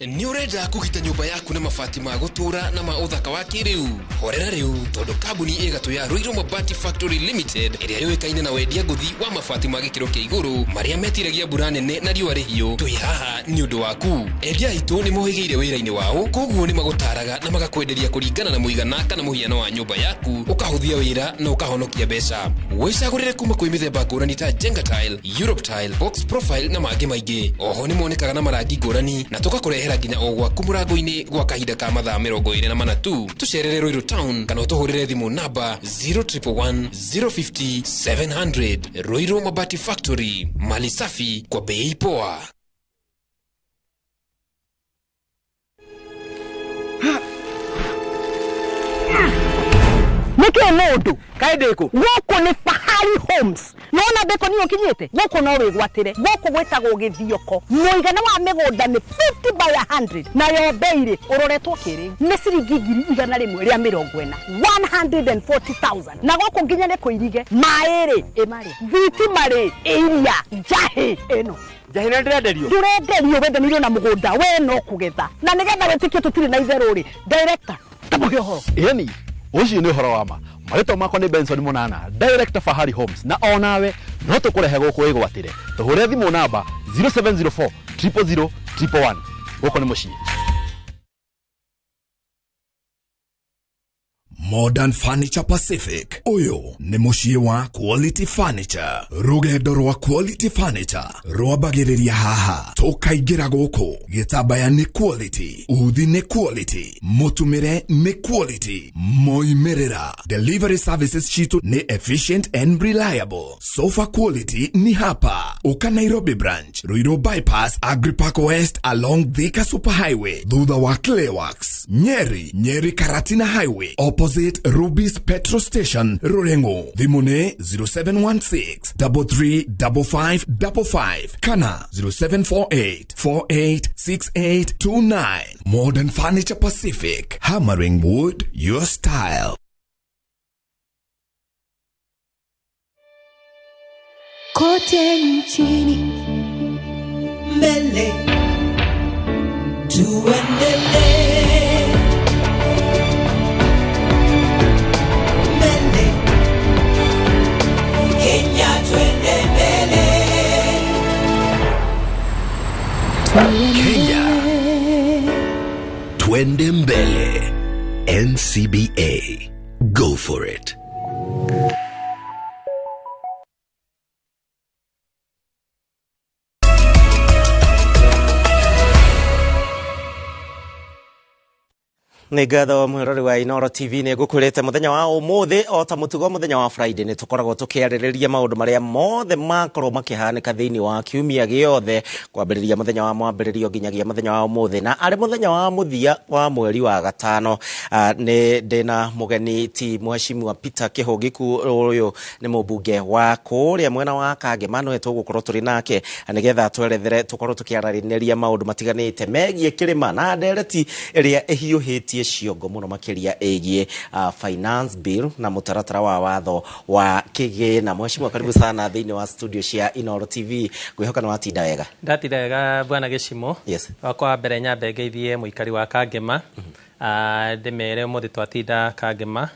S25: Nĩ ũrenda kũgita nyũmba yaku na mabati ma gũtũũra na ma ũthaka wa kĩrĩu? Horera rĩu tondũ kambuni ĩgatũ ya Ruiru Mabati Factory Limited ĩrĩa yũĩkaine na wendia ngũthi wa mabati ma gĩkĩro kĩa igũrũ marĩa metiragia mbura nene na riũa rĩhiũ, twĩ haha nĩ ũndũ waku. Endia aitũ nĩ mohĩgĩire wĩra-inĩ wao, koguo nĩ magũtaraga na magakwenderia kũringana na mũigana kana mũhiano wa nyũmba yaku, ũkahũthia wĩra na ũkahonokia mbeca. Wĩcagũrĩre kuma kwĩ mĩthemba ngũrani ta Jenga Tile, Europe Tile, Box Profile na mangĩ maingĩ. Oho nĩ monekaga na marangi ngũrani na tũgakũrehera Tũgũkũrehera nginya o gwaku mũrango-inĩ gwa kahinda ka mathaa 24 tu. Tũcerere Ruiru Town kana ũtũhũrĩre thimũ namba 0111 050 700. Ruiru Mabati Factory, mali safi kwa bei poa.
S1: Nĩkĩ mũndũ kaĩ ndĩkũ gũkũ nĩ Fahari Homes nona ndĩkũ niĩ ũkinyĩte gũkũ no wĩgwatĩre gũkũ gwĩtagwo Gĩthioko mũigana wa mĩgũnda nĩ 50 by 100 nayo bei rĩ ũroretwo kĩrĩu nĩ ciringi 140,000 140,000 na gũkũ nginya nĩ kũirige maĩ rĩ ĩmarĩ thitima rĩ iria njahĩ ĩno
S2: njahĩ nĩ ndĩrenderio
S1: ndũrenderio wendanĩirio na mũgũnda we no kũgetha na nĩgetha wĩtĩkie tũtirĩ na itherũ rĩ director tamũhe ũhoro.
S3: Ĩni ucio nĩ ũhoro wa ma. Marĩtwa makwa nĩ Benson Mũnana, Director Fahari Homes, na onawe no tũkũrehe gũkũ wĩgwatĩre. Tũhũre thimũ namba 0704 000 111. Gũkũ nĩ mũciĩ.
S13: Modern Furniture Pacific. Uyu ni muciĩ wa Quality Furniture. Rũgendo rwa Quality Furniture rwambagĩrĩria haha tũkaingĩra gũkũ. Gĩtambaya nĩ quality, uthi nĩ quality, mũtumĩre nĩ quality, moimĩrĩra. Delivery services citũ nĩ efficient and reliable. Sofa quality ni hapa. Uka Nairobi branch, Ruiru bypass, Agripark West along Thika Superhighway, thutha wa Clayworks, Nyeri, Nyeri Karatina Highway, opposite Ruby's Petrol Station, Rurengo. Thimũ nĩ 0716 335555 kana 0748 486829. Modern Furniture Pacific, hammering wood your style.
S14: Kote nchini mbele tuendelee. Kenya twende mbele.
S13: Kenya twende mbele. NCBA. Go for it.
S5: Nĩ ngatho mwĩrori wa Inooro TV nĩ ngũkwĩrĩte mũthenya wa ũmũthĩ o ta mũtugo mũthenya wa Friday nĩ tũkoragwo tũkĩarĩrĩria maũndũ marĩa mothe makorwo makĩhanĩka thĩinĩ wa kiumia gĩothe kwambĩrĩria mũthenya wa mwambĩrĩrio nginyagia mũthenya wa ũmũthĩ na arĩ mũthenya wa mũthia wa mweri wa gatano. Nĩ ndĩna mũgeni ti Mheshimiwa Peter Kĩhũngĩku ũyũ nĩ mũmbunge wa kũrĩa mwena wa Kangema nĩwe tũgũkorwo tũrĩ nake nĩgetha twerethere tũkorwo tũkĩarĩrĩria maũndũ matiganĩte megiĩ kĩrĩma na ndereti ĩrĩa ĩhiũhĩtie ciongo mũno makĩria ĩgiĩ finance bill na mũtaratara wa watho wa kĩgĩna. Mheshimiwa, karibu sana thĩinĩ wa studio cia Inooro TV. Ngwĩhoka nĩ watinda wega.
S15: Ndatinda wega bwana Gĩcimo.
S5: Yes.
S15: Wakwa wa mbere nyambe ngeithie mũikari wa Kangema. Ndĩmere ũmũthĩ twatinda Kangema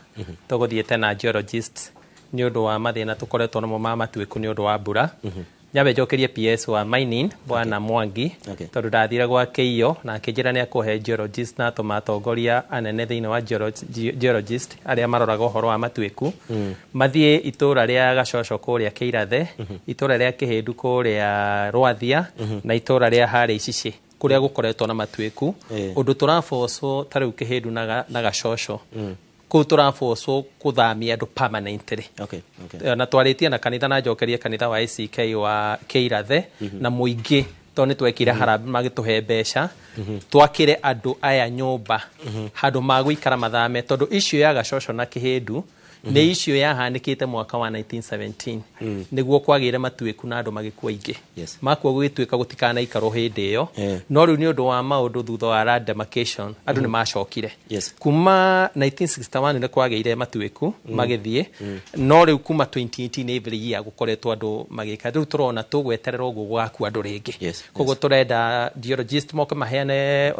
S15: tũgũthiĩte na geologist nĩ ũndũ wa mathĩna tũkoretwo namo ma matuĩku nĩ ũndũ wa mbura. Nyambe njokerie PS wa mining bwana Mwangi tondũ ndathire gwake iyo na akĩnjĩra nĩ akũhe geologist na atũma atongoria anene thĩinĩ wa geologist arĩa maroraga ũhoro wa matuĩku mathiĩ itũra rĩa Gacoco kũrĩa Kĩirathe, itũra rĩa Kĩhĩndu kũrĩa Rwathia na itũra rĩa harĩa Icicĩ kũrĩa gũkoretwo na matuĩku ũndũ tũrabocwo ta rĩu Kĩhĩndu na Gacoco kũu tũrabocwo kũthamia andũ permanently. Na twarĩtie na kanitha na njokerie kanitha wa ACK wa Kĩirathe na mũingĩ tondũ nĩ twekire harambee magĩtũhe mbeca twakĩre andũ aya nyũmba handũ ma gũikara mathame tondũ icio ya Gacoco na Kĩhĩndu nĩ icio yahanĩkĩte mwaka wa 1917 nĩguo kwagĩire matuĩku na andũ magĩkua aingĩ makua gũgĩtuĩka gũtikanaikarwo hĩndĩ ĩyo no rĩu nĩ ũndũ wa maũndũ thutha wa land demarcation andũ nĩ macokire kuma 1961 nĩ kwagĩire matuĩku magĩthiĩ no rĩu kuma 2018 every year gũkoretwo andũ magĩka rĩu tũrona tũgweterera ũguo gũgakua andũ rĩngĩ koguo tũrenda geologist moke maheane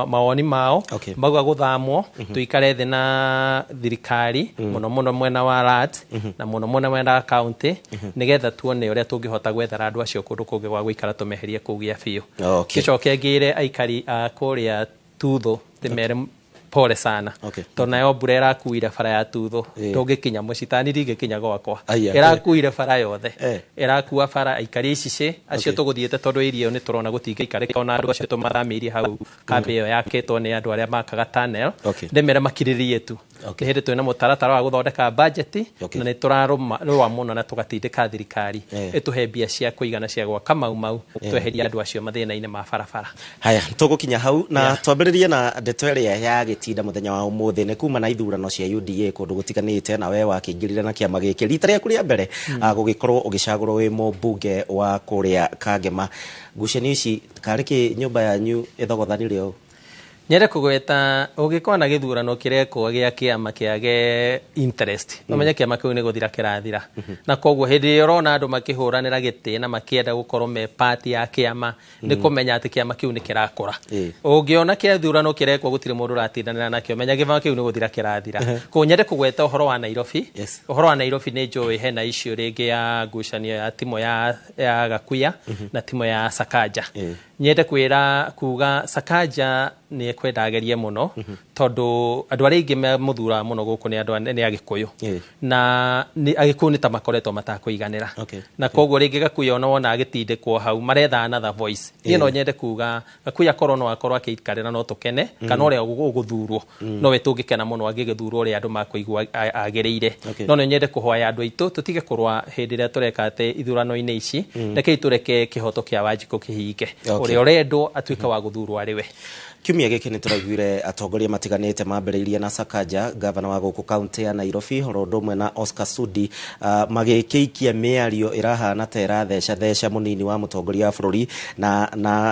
S15: mawoni mao mauga gũthamwo tũikare thĩ na thirikari mũno mũno mwena wa rat na mũno mũno mwena wa county nĩgetha tuone ũrĩa tũngĩhota gwethera andũ acio kũndũ kũngĩ gwa gũikara tũmeherie kũu gĩa biũ. Gĩcoke ngĩre aikari a kũrĩa Tutho ndĩmere Pole sana. Tondũ nayo mbura ĩrakuire bara ya Tuthu, ndũngĩkinya mũciĩ, tani ndingĩkinya gwakwa.
S5: Aya,
S15: Ĩrakuire bara yothe, ĩrakua bara aikari icicĩ acio tũgũthiĩte, tondũ area ĩyo nĩ tũrona gũtingĩikarĩka, ona andũ acio tũmathamĩirie hau kambĩ ĩyo yakĩtwo nĩ andũ arĩa makaga tunnel. Ndĩmere makirĩrĩrie tu. Nĩ hĩndĩ twĩna mũtaratara wa gũthondeka budget na nĩ tũrarũa mũno na tũgatindĩka thirikari ĩtũhe mbia cia kũigana cia gwaka Mau Mau, tweherie andũ acio mathĩna-inĩ ma barabara.
S5: Haya, tũgũkinya hau na twambĩrĩrie na ndeto ĩrĩa ya gĩtinda mũthenya wa ũmũthĩ nĩ kuma na ithurano cia UDA kũndũ gũtiganĩte, na we wakĩingĩrire na kĩama gĩkĩ rita rĩaku rĩa mbere, gũgĩkorwo ũgĩcagũrwo wĩ mũmbunge wa kũrĩa Kangema. Ngucanio ici karĩ kĩ nyũmba yanyu ĩthogothanire ũũ?
S15: Nyende kũgweta ũngĩkorwo na gĩthurano kĩrekwo gĩa kĩama kĩage interest, ũmenye kĩama kĩu nĩ gũthira kĩrathira. Na koguo hĩndĩ ĩrĩa ũrona andũ makĩhũranĩra gĩtĩ na makĩenda gũkorwo me part ya kĩama, nĩ kũmenya atĩ kĩama kĩu nĩ kĩrakũra. Ũngĩona kĩthurano kĩrekwo gũtirĩ mũndũ ũratindanĩra nakĩo, menya kĩama kĩu nĩ gũthira kĩrathira. Koguo nyende kũgweta ũhoro wa Nairobi. Ũhoro wa Nairobi nĩ njũĩ hena issue rĩngĩ ya ngucanio ya timũ ya Gakuya na timũ ya Sakaja. Nyende kwĩra kuga Sakaja nĩ ekwenda agerie mũno, tondũ andũ arĩa aingĩ mamũthuraga mũno gũkũ nĩ andũ nĩ Agĩkũyũ, na nĩ Agĩkũyũ nĩ ta makoretwo matakũiganĩra, na koguo rĩngĩ Gakuya ona wona agĩtindĩkwo hau maretha another voice. Niĩ no nyende kuga Gakuya korwo no akorwo akĩikarĩra no tũkene, kana ũrĩa ũgũthurwo nowe tũngĩkena mũno angĩgĩthurwo ũrĩa andũ makũigua agĩrĩire. No nĩ nyende kũhoya andũ aitũ tũtige kũrũa hĩndĩ ĩrĩa tũreka atĩ ithurano-inĩ ici. Rekei tũreke kĩhoto kĩa Wanjikũ kĩhinge, ũrĩa ũrendwo atuĩke wa gũthurwo arĩ we.
S5: Kiumia gĩkĩ nĩ tũraiguire atongoria matiganĩte mambĩrĩirie na Sakaja, gavana wa gũkũ kaunti ya Nairobi, oro ũndũ ũmwe na Oscar Sudi, magĩkĩikia mĩario ĩrahana ta ĩratheca theca mũnini wa mũtongoria wa bũrũri, na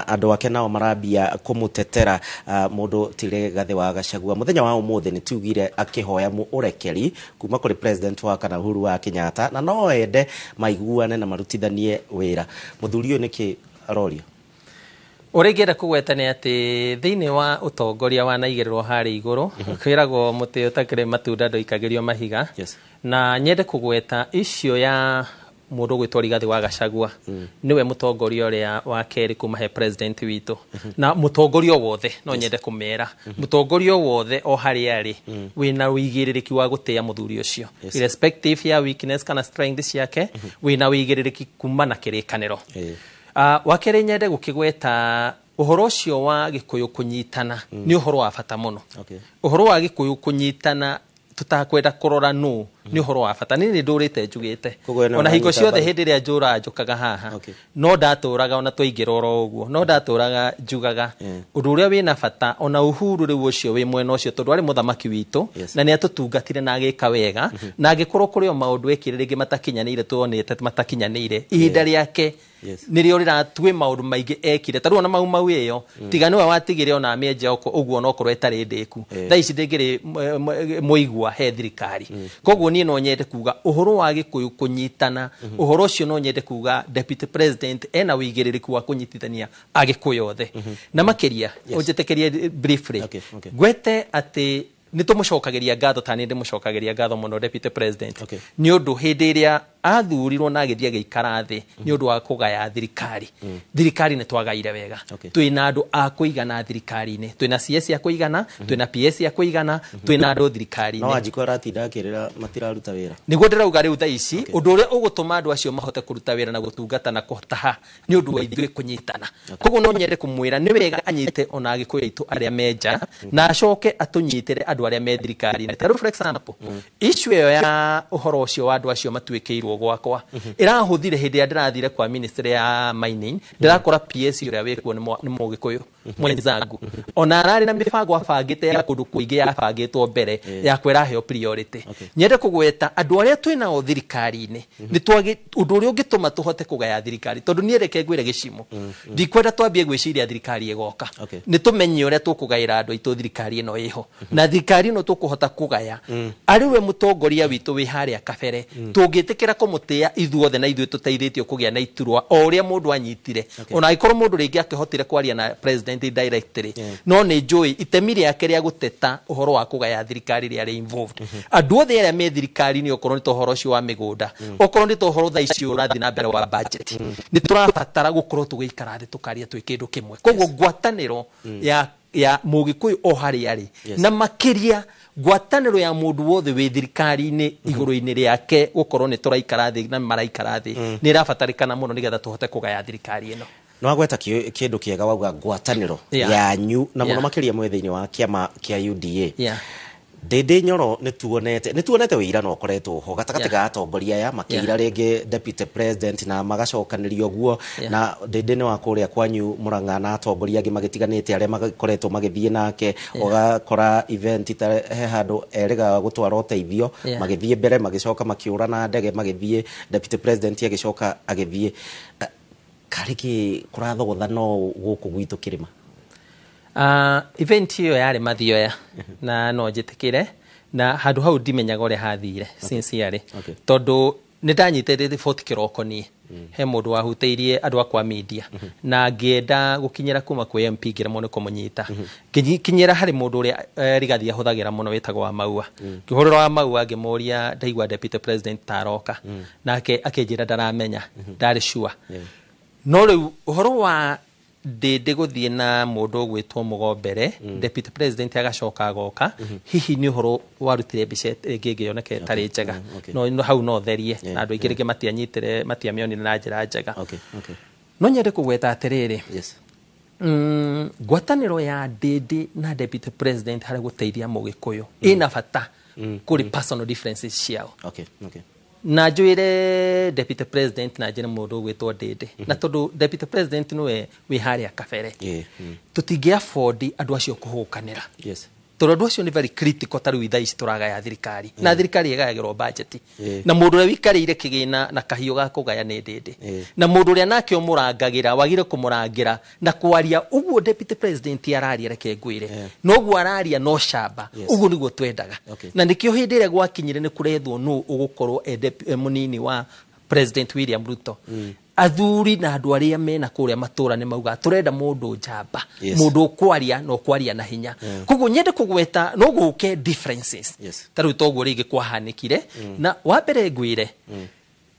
S5: andũ ake nao marambia kũmũtetera. Mũndũ ti Rigathĩ wa Gachagua mũthenya wa ũmũthĩ nĩ tugire akĩhoya ũrekeri kuma kũrĩ president wa kana Uhuru wa Kenyatta, na no ende maiguane na marutithanie wĩra. Mũthuri ũyũ nĩkĩ aroria?
S15: Ũrĩa ingĩenda kũgweta nĩ atĩ thĩinĩ wa ũtongoria wanaigĩrĩrwo harĩa igũrũ, kwĩragwo mũtĩ ũtakĩrĩ matunda ndũikagĩrio mahiga. Na nyende kũgweta icio ya mũndũ ũgwĩtwo Rigathĩ wa Gachagua, nĩwe mũtongoria ũrĩa wa kerĩ kuma he president witũ, na mũtongoria wothe no nyende kũmera mũtongoria wothe o harĩa arĩ wĩna ũigĩrĩrĩki wa gũtĩa mũthuri ũcio, irrespective ya weakness kana strength ciake, wĩna ũigĩrĩrĩki kuma na kĩrĩkanĩro. Wa kerĩ nyende gũkĩgweta ũhoro ũcio wa Gĩkũyũ kũnyitana nĩ ũhoro wa bata mũno. Ũhoro wa Gĩkũyũ kũnyitana tũtakwenda kũrora nũ nĩ ũhoro wa bata. Niĩ nĩ ndũrĩte njugĩte ona hingo ciothe hĩndĩ ĩrĩa njũra njũkaga haha, no ndatũraga ona twaingĩra oro ũguo, no ndatũraga njugaga ũndũ ũrĩa wĩna bata ona Uhuru rĩu ũcio wĩ mwena ũcio, tondũ arĩ mũthamaki witũ na nĩ atũtungatire na agĩka wega, na angĩkorwo kũrĩ o maũndũ ekire rĩngĩ matakinyanĩire, tuonete matakinyanĩire ihinda rĩake nĩrĩo rĩratwĩ maũndũ maingĩ ekire. Ta rĩu ona Mau Mau ĩyo tiga nĩwe watigire ona amĩenja ũguo onokorwo ĩtarĩ ndĩku, thaa ici ndĩngĩrĩ mũigua he thirikari. Koguo niĩ no nyende kuga ũhoro wa Gĩkũyũ kũnyitana, ũhoro ũcio no nyende kuga deputy president ena ũigĩrĩrĩki wa kũnyitithania Agĩkũyũ othe. Na makĩria ũnjĩtĩkĩrie briefly ngwete atĩ nĩ tũmũcokagĩria ngatho, ta nĩ ndĩmũcokagĩria ngatho mũno deputy president, nĩ ũndũ hĩndĩ ĩrĩa athurirwo na agĩthiĩ agĩikara thĩ nĩ ũndũ wa kũgaya thirikari, thirikari nĩ twagaire wega. Twĩna andũ a kũigana thirikari-inĩ, twĩna CS a kũigana, twĩna PS a kũigana, twĩna andũ thirikari-inĩ.
S5: No Wanjikũ aratinda akĩrĩra matiraruta wĩra.
S15: Nĩguo ndĩrauga rĩu thaa ici ũndũ ũrĩa ũgũtũma andũ acio mahote kũruta wĩra na gũtungata na kũtaha nĩ ũndũ wa ithuĩ kũnyitana. Koguo no nyende kũmwĩra nĩ wega anyite ona Agĩkũyũ aitũ arĩa me nja, na acoke atũnyitĩre andũ arĩa me thirikari-inĩ. Ta rĩu for example issue ĩyo ya ũhoro ũcio wa andũ acio matuĩkĩirwo gwakwa ĩrahũthire hĩndĩ ĩrĩa ndĩrathire kwa ministry ya mining, ndĩrakora PS ũrĩa wĩkuo nĩ Mũgĩkũyũ mwenzangu, ona ararĩ na mĩbango abangĩte ya kũndũ kũingĩ yabangĩtwo mbere yakwa ĩraheo priority. Nyende kũgweta andũ arĩa twĩnao thirikari-inĩ nĩ twagĩ ũndũ ũrĩa ũngĩtũma tũhote kũgaya thirikari, tondũ niĩ reke ngwĩre gĩcimo ndikwenda twambie gwĩciria thirikari ĩgoka, nĩ tũmenye ũrĩa tũkũgaĩra andũ aitũ thirikari ĩno ĩho, na thirikari ĩno tũkũhota kũgaya arĩ we mũtongoria witũ wĩ harĩa kabere, tũngĩtĩkĩra kũmũtĩa ithuothe na ithuĩ tũteithĩtio kũgĩa na iturwa o ũrĩa mũndũ anyitire, ona angĩkorwo mũndũ rĩngĩ akĩhotire kwaria na president directly, no nĩ njũĩ itemi rĩake rĩa gũteta ũhoro wa kũgaya thirikari rĩarĩ involved. Andũ othe arĩa me thirikari-inĩ, okorwo nĩ ta ũhoro ũcio wa mĩgũnda, okorwo nĩ ta ũhoro thaa ici ũrathiĩ na mbere wa budget, nĩ tũrabatara gũkorwo tũgĩikara thĩ tũkaria twĩ kĩndũ kĩmwe. Koguo ngwatanĩro ya Ya Mũgĩkũyũ o harĩa arĩ, na makĩria ngwatanĩro ya mũndũ wothe wĩ thirikari-inĩ igũrũ-inĩ rĩake gũkorwo nĩ tũraikara thĩ na maraikara thĩ, nĩ ĩrabatarĩkana mũno nĩgetha tũhote kũgaya thirikari ĩno.
S5: Nĩ wagweta kĩndũ kĩega, wauga ngwatanĩro yanyu na mũno makĩria mwĩ thĩinĩ wa kĩama kĩa UDA. Ndĩndĩ Nyoro, nĩ tuonete wĩira na ũkoretwo ho gatagatĩ ga atongoria aya makĩira rĩngĩ deputy president na magacokanĩria ũguo, na Ndĩndĩ nĩ wa kũrĩa kwanyu Mũrang'a na atongoria angĩ magĩtiganĩte arĩa makoretwo magĩthiĩ nake, ũgakora event ta he handũ erĩga gũtwara ũteithio, magĩthiĩ mbere, magĩcoka makĩũra na ndege magĩthiĩ, deputy president agĩcoka agĩthiĩ. Karĩ kĩ kũrathogotha no gũkũ gwitũ kĩrĩma?
S15: Event ĩyo yarĩ Mathioya na no njĩtĩkĩre na handũ hau ndimenyaga ũrĩa hathire sincerely, tondũ nĩ ndanyitĩte riboti kĩroko niĩ he mũndũ wahutĩirie andũ akwa media na ngĩenda gũkinyĩra kuma kwĩ MP, ngĩremwo nĩ kũmũnyita. Ngĩkinyĩra harĩ mũndũ ũrĩa Rigathi ahũthagĩra mũno wĩtagwo wa Maua, ngĩhũrĩra wa Maua ngĩmũria ndaigua deputy president taroka, nake akĩnjĩra ndaramenya, ndarĩ sure. No rĩu ũhoro wa Ndĩndĩ gũthiĩ na mũndũ ũgwĩtwo Mũgombere, deputy president agacoka agoka, hihi nĩ ũhoro warutire mbica ĩngĩ ĩngĩoneka ĩtarĩ njega. No hau no therie na andũ aingĩ rĩngĩ matianyitire, matiamĩonire na njĩra njega. No nyende kũgweta atĩrĩrĩ, ngwatanĩro ya Ndĩndĩ na deputy president harĩ gũteithia Mũgĩkũyũ ĩna bata kũrĩ personal differences ciao. Na njwĩre deputy president na njĩre mũndũ ũgwĩtwo Ndĩndĩ, na tondũ deputy president nĩwe wĩ harĩa kabere, tũtingĩ afford andũ acio kũhũkanĩra, tondũ andũ acio nĩ very critical. Ta rĩu thaa ici tũragaya thirikari na thirikari ĩgayagĩrwo budget, na mũndũ ũrĩa wĩikarĩire kĩgĩna na kahiũ ga kũgaya nĩ Ndĩndĩ, na mũndũ ũrĩa nake ũmũrangagĩra wagire kũmũrangĩra na kwaria ũguo deputy president araria, reke ngwĩre, noguo araria no camba. Ũguo nĩguo twendaga, na nĩkĩo hĩndĩ ĩrĩa gwakinyire nĩ kũrethwo nũ ũgũkorwo e mũnini wa President William Ruto, athuri na andũ arĩa mena kũrĩa matũra nĩ mauga tũrenda mũndũ njamba, mũndũ ũkwaria na ũkwaria na hinya. Koguo nyende kũgweta no gũke differences, ta rĩu toguo rĩngĩ kwahanĩkire. Na wa mbere ngwĩre,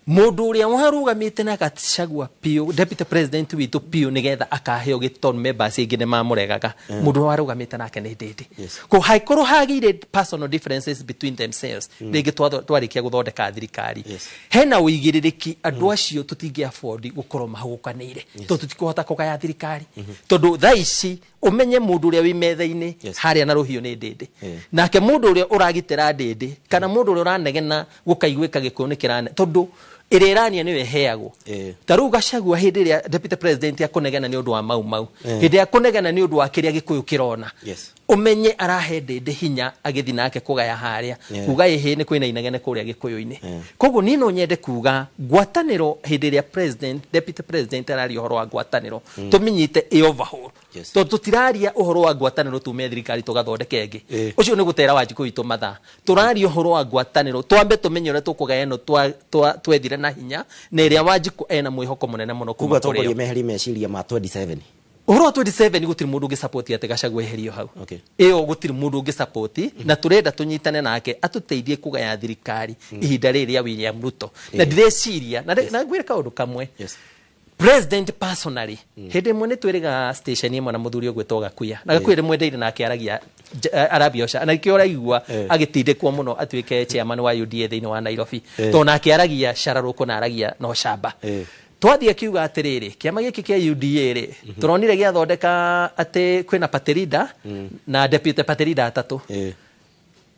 S15: mũndũ ũrĩa warũgamĩte na Gachagua piũ, deputy president witũ piũ, nĩgetha akaheo gĩtĩ, members aingĩ nĩ mamũregaga. Mũndũ ũrĩa warũgamĩte nake nĩ Ndĩndĩ. Ko hangĩkorwo hagĩire personal differences between themselves, rĩngĩ twarĩkia gũthondeka thirikari, hena ũigĩrĩrĩki andũ acio tũtingĩ afford gũkorwo mahũkanĩire, tondũ tũtikũhota kũgaya thirikari, tondũ thaa ici ũmenye mũndũ ũrĩa wĩ metha-inĩ harĩa na rũhiũ nĩ Ndĩndĩ, nake mũndũ ũrĩa ũragitĩra Ndĩndĩ kana mũndũ ũrĩa ũranegena gũkaiguĩka Gĩkũyũ nĩ kĩrane, tondũ ĩrĩa ĩrania nĩyo ĩheagwo. Ta rĩu Gachagua, hĩndĩ ĩrĩa deputy president akũnegena nĩ ũndũ wa Mau Mau, hĩndĩ ĩrĩa akũnegena nĩ ũndũ wa kĩrĩa Gĩkũyũ kĩrona, ũmenye arahe Ndĩndĩ hinya agĩthiĩ nake kũgaya harĩa, kuga ĩhĩ nĩ kwĩna inegene kũrĩa Gĩkũyũ-inĩ. Koguo niĩ no nyende kuga ngwatanĩro hĩndĩ ĩrĩa president, deputy president araria ũhoro wa ngwatanĩro, tũmĩnyite ĩ overhaul, tondũ tũtiraria ũhoro wa ngwatanĩro tume thirikari tũgathondeke ĩngĩ. Ũcio nĩ gũtera Wanjikũ witũ mathaa. Tũraria ũhoro wa ngwatanĩro twambe tũmenye ũrĩa tũkũgaya ĩno twethire na hinya, na ĩrĩa Wanjikũ ena mwĩhoko mũnene mũno
S5: Koguo
S15: kuma kũrĩ
S5: atongoria
S15: yo.
S5: meherie meciria ma 27.
S15: Ũhoro wa 27, gũtirĩ mũndũ ũngĩ atĩ Gachagua eherio hau. Ĩyo gũtirĩ mũndũ ũngĩ support, na tũrenda tũnyitane nake atũteithie kũgaya thirikari ihinda rĩrĩ rĩa William Ruto. Na ndĩreciria na ngwĩre kaũndũ kamwe, president personally, hĩndĩ ĩmwe nĩ twĩrĩga station ĩmwe na mũthuri ũgwĩtwo Gakuya, na Gakuya ndĩmwendeire nake aragia arabia ũca, na nĩkĩo ũraigua agĩtindĩkwo mũno atuĩke chairman wa UDA thĩinĩ wa Nairobi, tondũ nake aragia cararũkũ na aragia na ũcamba. Twathiĩ akiuga atĩrĩrĩ, kĩama gĩkĩ kĩa UDA rĩ, tũronire gĩathondeka atĩ kwĩna party leader na deputy party leader atatũ,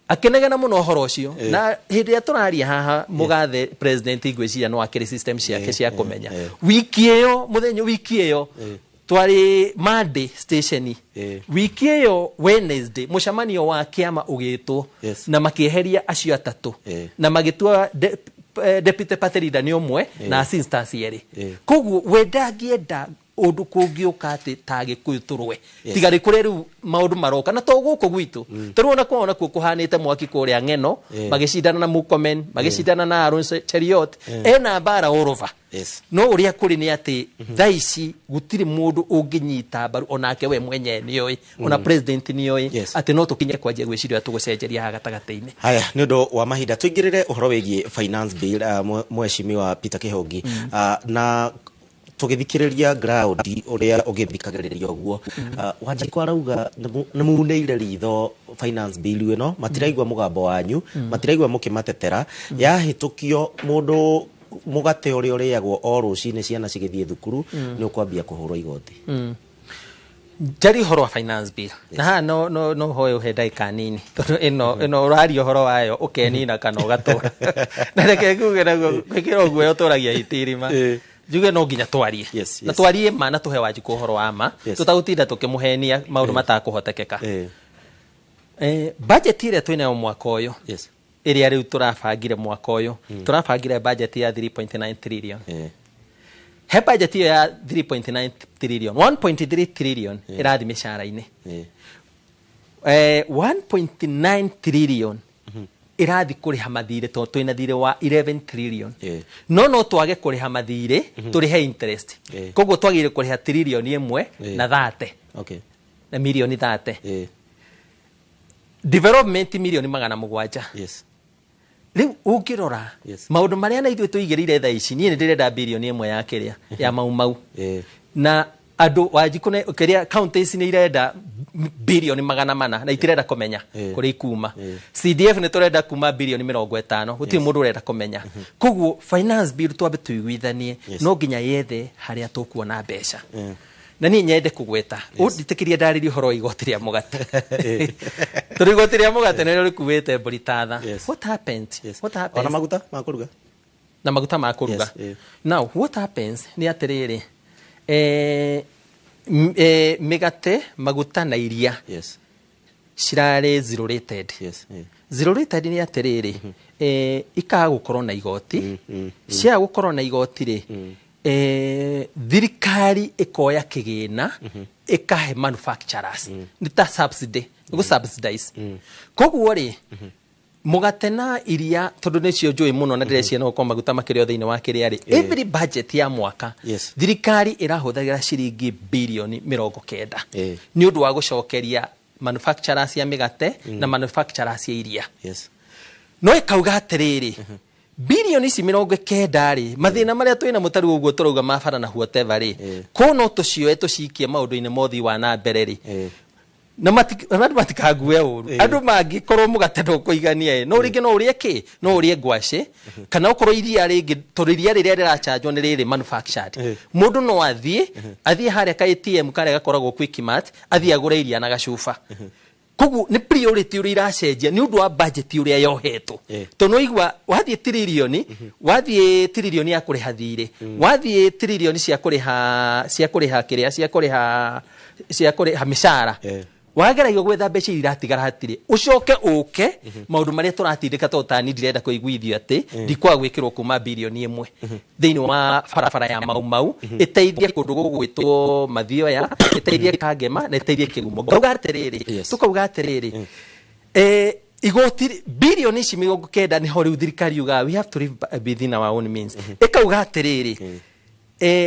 S15: akĩnegena mũno ũhoro ũcio. Na hĩndĩ ĩrĩa tũraria haha, mũgathe president ngwĩciria no akĩrĩ system ciake cia kũmenya. Wiki ĩyo, mũthenya wiki ĩyo twarĩ Monday station, wiki ĩyo Wednesday mũcemanio wa kĩama ũgĩtwo, na makĩeheria acio atatũ na magĩtua deputy party leader nĩ ũmwe na assistants erĩ. Koguo we ndangĩenda ũndũ kũngĩũka atĩ ta Gĩkũyũ tũrũe, tiga rĩ kũrĩa rĩu maũndũ maroka na to gũkũ gwitũ. Tarĩu ona kwao nakuo kũhanĩte mwaki kũrĩa Ng'eno, magĩcindana na Murkomen, magĩcindana na Aaron Cheruiyot, ena mbara all over. No ũrĩa kũrĩ nĩ atĩ thaa ici gũtirĩ mũndũ ũngĩnyita mbaru, onake we mwenyewe nĩoĩ, ona president nĩoĩ atĩ no tũkinye kwanjia gwĩciria tũgũcenjeria haha gatagatĩ-inĩ.
S5: Haya, nĩ ũndũ wa mahinda tũingĩrĩre ũhoro wĩgiĩ finance bill, mheshimiwa Peter Kĩhũngi, na Tũgĩthikĩrĩria ground ũrĩa ũgĩthikagĩrĩria ũguo, Wanjikũ arauga nĩ munĩire ritho finance bill ĩno, matiraigua mũgambo wanyu, matiraigua mũkĩmatetera. Yahĩtũkio, mũndũ mũgate ũrĩa ũrĩagwo o rũcinĩ ciana cigĩthiĩ thukuru nĩ ũkwambia kũhũrwo igoti.
S15: Njari ũhoro wa finance bill na haha no hoe ũhe ndagĩka nini, tondũ ĩno ũraria ũhoro wayo ũkenina kana ũgatũra, na reke nguge naguo gwĩkĩra ũguo ũtũragia itirima. Njuge no nginya twarie na twarie ma na tũhe Wanjikũ ũhoro wa ma, tũtagũtinda tũkĩmũhenia maũndũ matakũhotekeka. Budget ĩrĩa twĩnayo mwaka ũyũ, ĩrĩa rĩu tũrabangire mwaka ũyũ, tũrabangire budget ya 3.9 trillion. He budget ĩyo ya 3.9 trillion, 1.3 trillion ĩrathiĩ mĩcara-inĩ, 1.9 trillion ĩrathiĩ kũrĩha mathirĩ, tondũ twĩna thirĩ wa 11 trillion. No twage kũrĩha mathirĩ, tũrĩhe interest. Koguo twagĩrĩire kũrĩha 1 trillion na 30 na mirioni 30, development mirioni 700. Rĩu ũngĩrora maũndũ marĩa na ithuĩ tũigĩrĩire thaa ici, niĩ nĩ ndĩrenda 1 birioni ya kĩrĩa ya Mau Mau na andũ Wanjikũ kĩrĩa county ici nĩ irenda 400 birioni na itirenda kũmenya kũrĩa ikuma. CDF nĩ tũrenda kuma 50 birioni, gũtirĩ mũndũ ũrenda kũmenya. Koguo finance bill, twambe tũiguithanie, no nginya yethe harĩa tũkuona mbeca. Na niĩ nyende kũgweta, ũndĩtĩkĩrie ndarĩrie ũhoro wa igoti rĩa mũgate, tondũ igoti rĩa mũgate nĩrĩo rĩkuĩte mbũri ta tha. What happened? What happens?
S5: Ona maguta ma kũruga.
S15: Na maguta ma kũruga. Now what happens nĩ atĩrĩrĩ, mĩgate, maguta na iria cirarĩ zero rated. Zero rated nĩ atĩrĩrĩ, ikaga gũkorwo na igoti. Ciaga gũkorwo na igoti rĩ, thirikari ĩkoya kĩgĩna ĩkahe manufacturers, nĩ ta subsidy, nĩ gũ subsidize. Koguo rĩ, mũgate na iria, tondũ nĩcio njũĩ mũno na ndĩreciria no gũkorwo maguta makĩrĩ o thĩinĩ wa kĩrĩa rĩ, every budget ya mwaka thirikari ĩrahũthagĩra ciringi 90 birioni nĩ ũndũ wa gũcokeria manufacturers ya mĩgate na manufacturers ya iria. No ĩkauga atĩrĩrĩ, 90 birioni ici rĩ, mathĩna marĩa twĩna mũtaru ũguo tũrauga ma bara na whatever rĩ, kũ no tũcioe tũcikie maũndũ-inĩ ma ũthii wa na mbere rĩ, na andũ matikangue ũru, andũ mangĩkorwo mũgate ndũkũigania ĩ, no rĩngĩ no ũrĩe kĩ, no ũrĩe ngwacĩ, kana ũkorwo iria rĩngĩ, tondũ iria rĩrĩa rĩrachanjwo nĩ rĩrĩ manufactured, mũndũ no athiĩ harĩa ka ATM karĩa gakoragwo Quickmart, athiĩ agũre iria na gacuba. Koguo nĩ priority ũrĩa iracenjia nĩ ũndũ wa budget ũrĩa yohetwo, tondũ no igua wathiĩ tiririoni, wathiĩ tiririoni ya kũrĩha thirĩ, wathiĩ tiririoni cia kũrĩha kĩrĩa, cia kũrĩha mĩcara, wageragio gwetha mbeca iria iratigara hatirĩ, ũcoke ũke maũndũ marĩa tũratindĩka, tondũ tani ndirenda kũiguithio atĩ ndikwaga gwĩkĩrwo kuma 1 birioni thĩinĩ wa barabara ya Mau Mau, ĩteithie kũndũ gũgwĩtwo Mathioya, ĩteithie Kangema na ĩteithie Kĩgumo. Ngauga atĩrĩrĩ, tũkauga atĩrĩrĩ, igoti 90 birioni ici nĩho rĩu thirikari yugaga we have to live within our own means. Ĩkauga atĩrĩrĩ,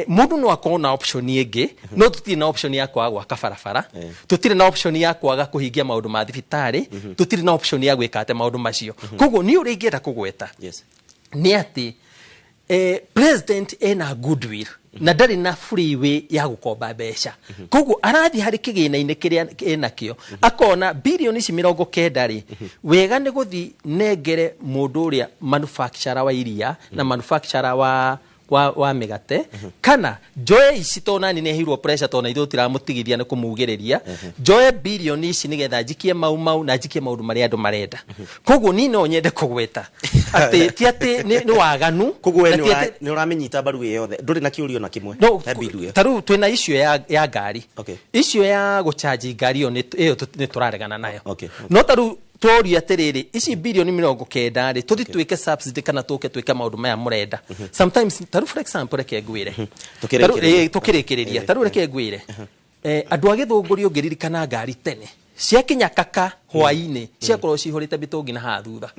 S15: mũndũ no akorwo na option ĩngĩ, no tũtirĩ na option ya kwaga gwaka barabara, tũtirĩ na option ya kwaga kũhingia maũndũ ma thibitarĩ, tũtirĩ na option ya gwĩka atĩ maũndũ macio. Koguo niĩ ũrĩa ingĩenda kũgweta nĩ atĩ president ena goodwill na ndarĩ na free way ya gũkomba mbeca. Koguo arathiĩ harĩ kĩgĩna-inĩ kĩrĩa enakĩo, akona 90 birioni ici rĩ, wega nĩ gũthi nengere mũndũ ũrĩa manufacturer wa iria na manufacturer wa mĩgate, kana njoe ici, tondũ nani nĩ heirwo pressure, tondũ na ithuĩ tũtiramũtigithia nĩ kũmugĩrĩria, njoe birioni ici nĩgetha njikie Mau Mau na njikie maũndũ marĩa andũ marenda. Koguo niĩ no nyende kũgweta atĩ ti atĩ nĩ waganu.
S5: Koguo we
S15: na ti atĩ-
S5: nĩ ũramĩnyita mbaru ĩ yothe, ndũrĩ na kĩũria ona kĩmwe
S15: No,
S5: he bill ĩyo?
S15: Ta rĩu twĩna issue ya ngari, issue ya gũchanji ngari ĩyo ĩyo nĩ tũraregana nayo. No ta rĩu tworia atĩrĩrĩ, ici 90 birioni rĩ, tũthi twĩke subsidy kana tũke twĩke maũndũ maya mũrenda? Sometimes ta rĩu, for example, reke ngwĩre.
S5: Tũkĩrĩkĩrĩria.
S15: Tũkĩrĩkĩrĩria, ta rĩu reke ngwĩre, andũ a Gĩthũngũri, ũngĩririkana ngari tene ciakinya kaka hwainĩ ciakorwo cihũrĩte mĩtũngi na haha thutha,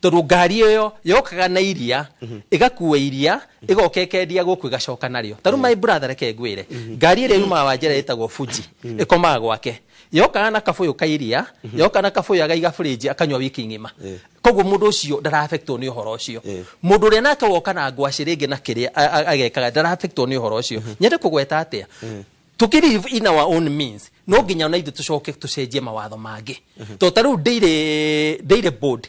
S15: tondũ ngari ĩyo yokaga na iria, ĩgakua iria, ĩgoka ĩkendia gũkũ, ĩgacoka narĩo. Ta rĩu my brother, reke ngwĩre, ngari ĩrĩa yumaga Wanjera ĩtagwo Fuji, ĩkomaga gwake, yokaga na kabũyũ ka iria, yoka na kabũyũ agaiga fridge, akanyua wiki ng'ima.
S2: Koguo mũndũ ũcio ndara-affectwo nĩ ũhoro ũcio. Mũndũ ũrĩa nake woka na ngwacĩ rĩngĩ na kĩrĩa agekaga ndara-affectwo nĩ ũhoro ũcio. Nyende kũgweta atĩa, tũkĩ in our own means, no nginya ona ithuĩ tũcoke tũcenjie mawatho mangĩ, to ta rĩu dairy board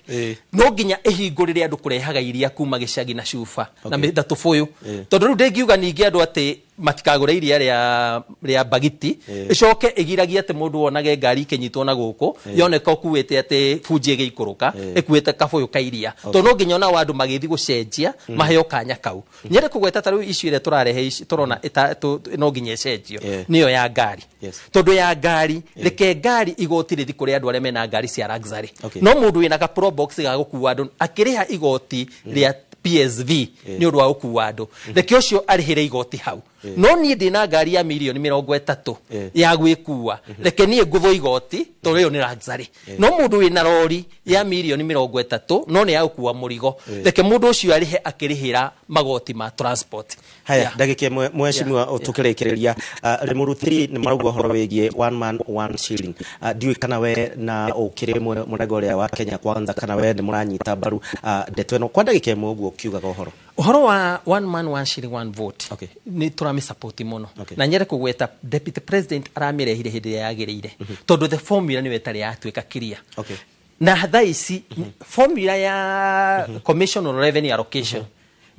S2: no nginya ĩhingũrĩre andũ kũrehaga iria kuma gĩcagi na cuba na na tũbũyũ, tondũ rĩu ndĩngiuga ningĩ andũ atĩ matikagũre iria rĩa bagiti, ĩcoke ĩgiragie atĩ mũndũ wonage ngari ikĩnyitwo na gũkũ yoneka ũkuĩte atĩ bunji ĩgĩikũrũka ĩkuĩte kabũyũ ka iria, tondũ no nginya ona andũ magĩthiĩ gũcenjia maheo kanya kau. Nyende kũgweta ta rĩu issue ĩrĩa tũrarehe ici tũrona no nginya ĩcenjio nĩyo ya ngari, tondũ ya ngari, reke ngari igoti rĩthi kũrĩ andũ arĩa mena ngari cia luxury, no mũndũ wĩna ka Probox ga gũkua andũ akĩrĩha igoti rĩa PSV nĩ ũndũ wa gũkua andũ, reke ũcio arĩhĩre igoti hau. No niĩ ndĩna ngari ya mirioni 30 ya gwĩkua, reke niĩ ngũthwo igoti tondũ ĩyo nĩ luxury. No mũndũ wĩna rori ya mirioni 30 no nĩ ya gũkua mũrigo, reke mũndũ ũcio arĩhe akĩrĩhĩra magoti ma transport.
S5: Haya, ndagĩka ĩmwe, mheshimiwa, tũkĩrĩkĩrĩria, Limuru 3 nĩ marauga ũhoro wĩgiĩ one man one shilling. Ndiũĩ kana we na ũkĩrĩ mũrengo ũrĩa wa Kenya Kwanza kana we nĩ mũranyita mbaru ndeto ĩno, kwa ndagĩka ĩmwe ũguo ũkiugaga ũhoro.
S2: Ũhoro wa one man one shilling one vote nĩ tũramĩsupport mũno, na nyende kũgweta deputy president aramĩrehire hĩndĩ ĩrĩa yagĩrĩire, tondũ the formula nĩyo ĩtarĩ yatuĩka clear. Na thaa ici formula ya Commission on Revenue Allocation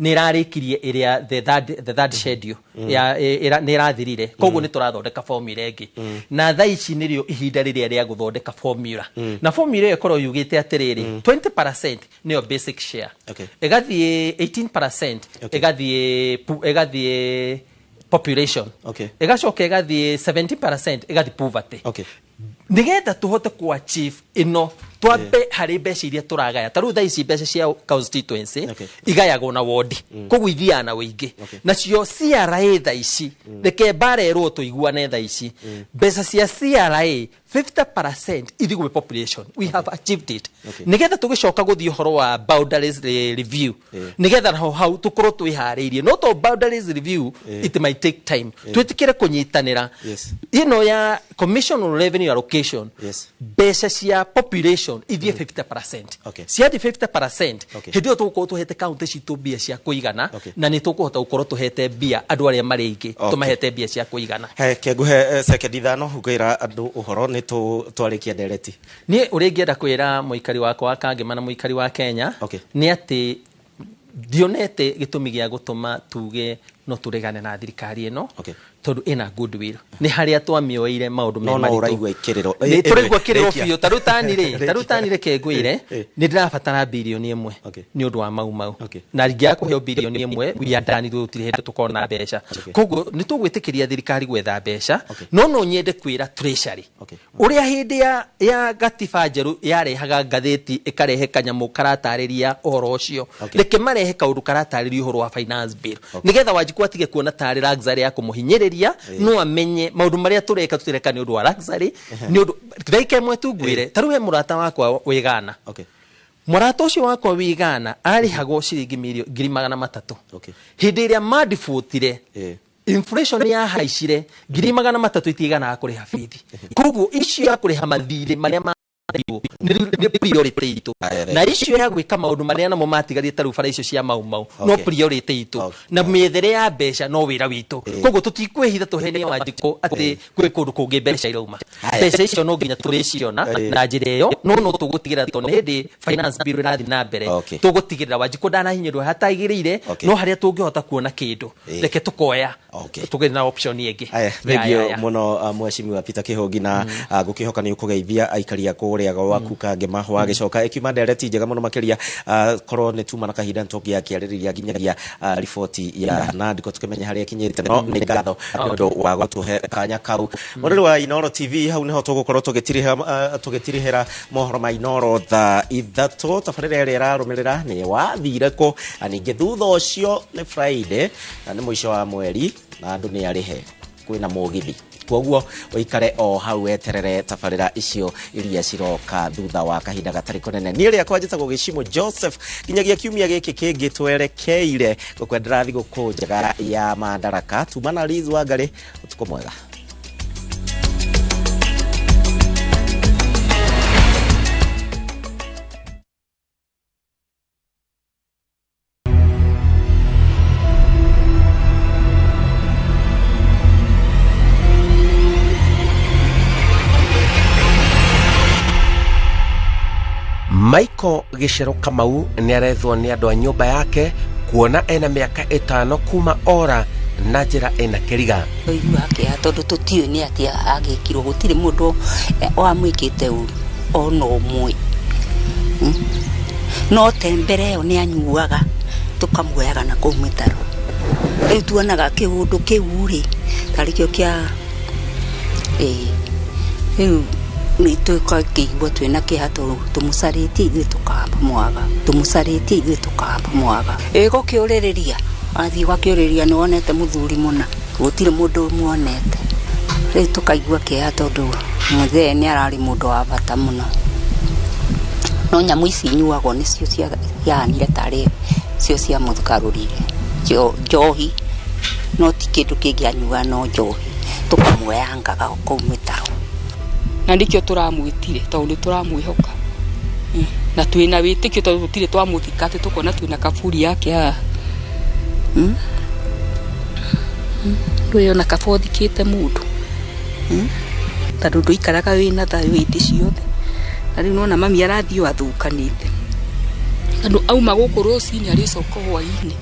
S2: nĩ ĩrarĩkirie ĩrĩa the third schedule ya nĩ ĩrathirire, koguo nĩ tũrathondeka formula ĩngĩ, na thaa ici nĩrĩo ihinda rĩrĩa rĩa gũthondeka formula, na formula ĩyo ĩkorwo yugĩte atĩrĩrĩ, 20% nĩyo basic share, ĩgathiĩ 18% ĩgathiĩ population, ĩgacoka ĩgathiĩ 70% ĩgathiĩ poverty, nigetha tuhote ku achieve ĩno twambe harĩ mbeca iria tũragaya. Ta rĩu thaa ici mbeca cia constituency igayagwo na wodi, koguo ithiaga na wĩingĩ. Nacio CRA thaa ici, reke mbara ĩrwo tũiguane, thaa ici mbeca cia CRA 50% ithiĩ gwĩ population. We have achieved it. Nigetha tũgĩcoka gũthiĩ ũhoro wa boundaries review, nigetha naho hau tũkorwo twĩharĩirie, no to boundaries review it might take time. Twĩtĩkĩre kũnyitanĩra ĩno ya Commission on Revenue Allocation, mbeca cia population ithiĩ 50%. Ciathiĩ 50%, hĩndĩ ĩyo tũgũkorwo tũhete kaunti citũ mbia cia kũigana, na nĩ tũkũhota gũkorwo tũhete mbia andũ arĩa marĩ aingĩ, tũmahete mbia cia kũigana.
S5: He kengũhe sekendi 5 ngwĩra andũ ũhoro nĩ twarĩkia ndereti.
S2: Niĩ ũrĩa ingĩenda kwĩra mũikari wakwa wa Kangema na mũikari wa Kenya nĩ atĩ ndionete gĩtũmi gĩa gũtũma tuge no tũregane na thirikari ĩno, tondũ ĩna goodwill, nĩ harĩa twamĩoire maũndũ me
S5: No no
S2: maritũ.
S5: Ũraigua ikĩrĩro.
S2: Nĩ tũraigua kĩrĩro
S5: Rĩkia.
S2: biũ. Ta rĩu tani rĩ, ta rĩu tani reke ngwĩre, nĩ ndĩrabatara 1 birioni nĩ ũndũ wa Mau Mau, na ingĩaga kũheo 1 birioni we are done, gũtirĩ hĩndĩ tũkona mbeca. Koguo nĩ tũgwĩtĩkĩria thirikari gwetha mbeca, no nyende kwĩra treasury ũrĩa hĩndĩ ya gatiba njerũ yarehaga ngathĩti ĩkarehe kanyamũ karatarĩria ũhoro ũcio, reke marehe kaũndũ karatarĩria ũhoro wa finance bill, nĩgetha Wanjikũ atige kuona tarĩ luxury ya kũmũhinyĩrĩria, no amenye maũndũ marĩa tũreka tũtireka nĩ ũndũ wa luxury. Nĩ ũndũ ndagĩka ĩmwe tu ngwĩre, ta rĩu he mũrata wakwa wĩ Ghana. Mũrata ũcio wakwa wĩ Ghana arĩhagwo ciringi 300,000. Hĩndĩ ĩrĩa mandibũtire, inflation yahaicire, 300,000 itiiganaga kũrĩha bithi, koguo icio ya kũrĩha mathirĩ marĩa ma nĩ priority itũ, na icio ya gwĩka maũndũ marĩa namo matigarire ta rĩu bara icio cia Mau Mau no priority itũ, na mĩethere ya mbeca no wĩra witũ. Koguo tũtikwĩhitha tũhenie Wanjikũ atĩ kwĩ kũndũ kũngĩ mbeca irauma. Mbeca icio no nginya tũrĩciona na njĩra ĩyo, no tũgũtigĩrĩra tondũ nĩ hĩndĩ finance bill ĩrathiĩ na mbere, tũgũtigĩrĩra Wanjikũ ndanahinyĩrwo hatagĩrĩire, no harĩa tũngĩhota kuona kĩndũ reke tũkoya tũgĩe na option ĩngĩ.
S5: Aya,
S2: Ya,
S5: thengio
S2: ya, ya.
S5: mũno, mheshimiwa Peter Kĩhũngi, na ngũkĩhoka nĩ ũkũgeithia aikari a kũrĩa gwaku Kangema wagĩcoka ĩkiuma ndereti njega mũno makĩria. Korwo nĩ tuma na kahinda nĩ tũngĩakĩarĩrĩria nginyagia riboti ya Nandiko tũkĩmenya harĩa ĩkinyĩte, no nĩ ngatho nĩ ũndũ wa gũtũhe kanya kau. Mũrĩrĩ wa Inoro TV, hau nĩho tũgũkorwo tũgĩtirihĩra mohoro ma Inoro thaa 3. Tabarĩra ĩrĩa ĩrarũmĩrĩra nĩ wathire kũ, na ningĩ thutha ũcio nĩ Friday na nĩ mũico wa mweri na andũ nĩ arĩhe kwĩna mũgithi, koguo ũikare o hau weterere tabarĩra icio iria ciroka thutha wa kahinda gatarĩ kũnene. Niĩ rĩakwa njĩtagwo Gĩcimo Joseph. Nginyagia kiumia gĩkĩ kĩngĩ twerekeire gũkwendera thigũkũ njega ya Madaraka. Tuma na Liz Wangarĩ, ũtukũ mwega.
S6: Michael Gĩcero Kamau nĩ arethwo nĩ andũ a nyũmba yake kuona ena mĩaka 5 kuma ora na njĩra ĩna kĩriga.
S8: Twaigua kĩeha tondũ tũtiũĩ nĩ atĩa agĩkirwo, gũtirĩ mũndũ wamwĩkĩte ũru ona ũmwe. No te mbere ĩyo nĩ anyuaga tũkamuoyaga na kũu mĩtaro. Rĩu tuonaga kĩũndũ kĩu rĩ tarĩ kĩo kĩa rĩu nĩ tũkakĩigua twĩna kĩeha tũmũcarĩtie ithuĩ tũkamwaga, tũmũcarĩtie ithuĩ tũkamwaga. Ĩ gũkĩũrĩrĩria wathiĩ ũgakĩũrĩrĩria nĩ wonete mũthuri mũna, gũtirĩ mũndũ ũmuonete. Rĩu tũkaigua kĩeha tondũ mũthee nĩ ararĩ mũndũ wa bata mũno. No nyamũ ici inyuagwo nĩcio ciahanire tarĩ cio ciamũgarũrire. Njohi no ti kĩndũ kĩngĩ anyuaga no njohi, tũkamuoyangaga kũu mĩtaro.
S9: Na nĩkĩo tũramwĩtire tondũ nĩ tũramwĩhoka na twĩna wĩtĩkio tondũ tũtirĩ twamũthika atĩ tũkona twĩna kaburi yake haha. Ndũĩ ona kaba ũthikĩte mũndũ, tondũ ndũikaraga wĩna thayũ hĩndĩ ciothe. Na rĩu nĩwona mami arathiĩ o athũkanĩte, tondũ auma gũkũ rũcinĩ arĩcoka hwaĩ-inĩ.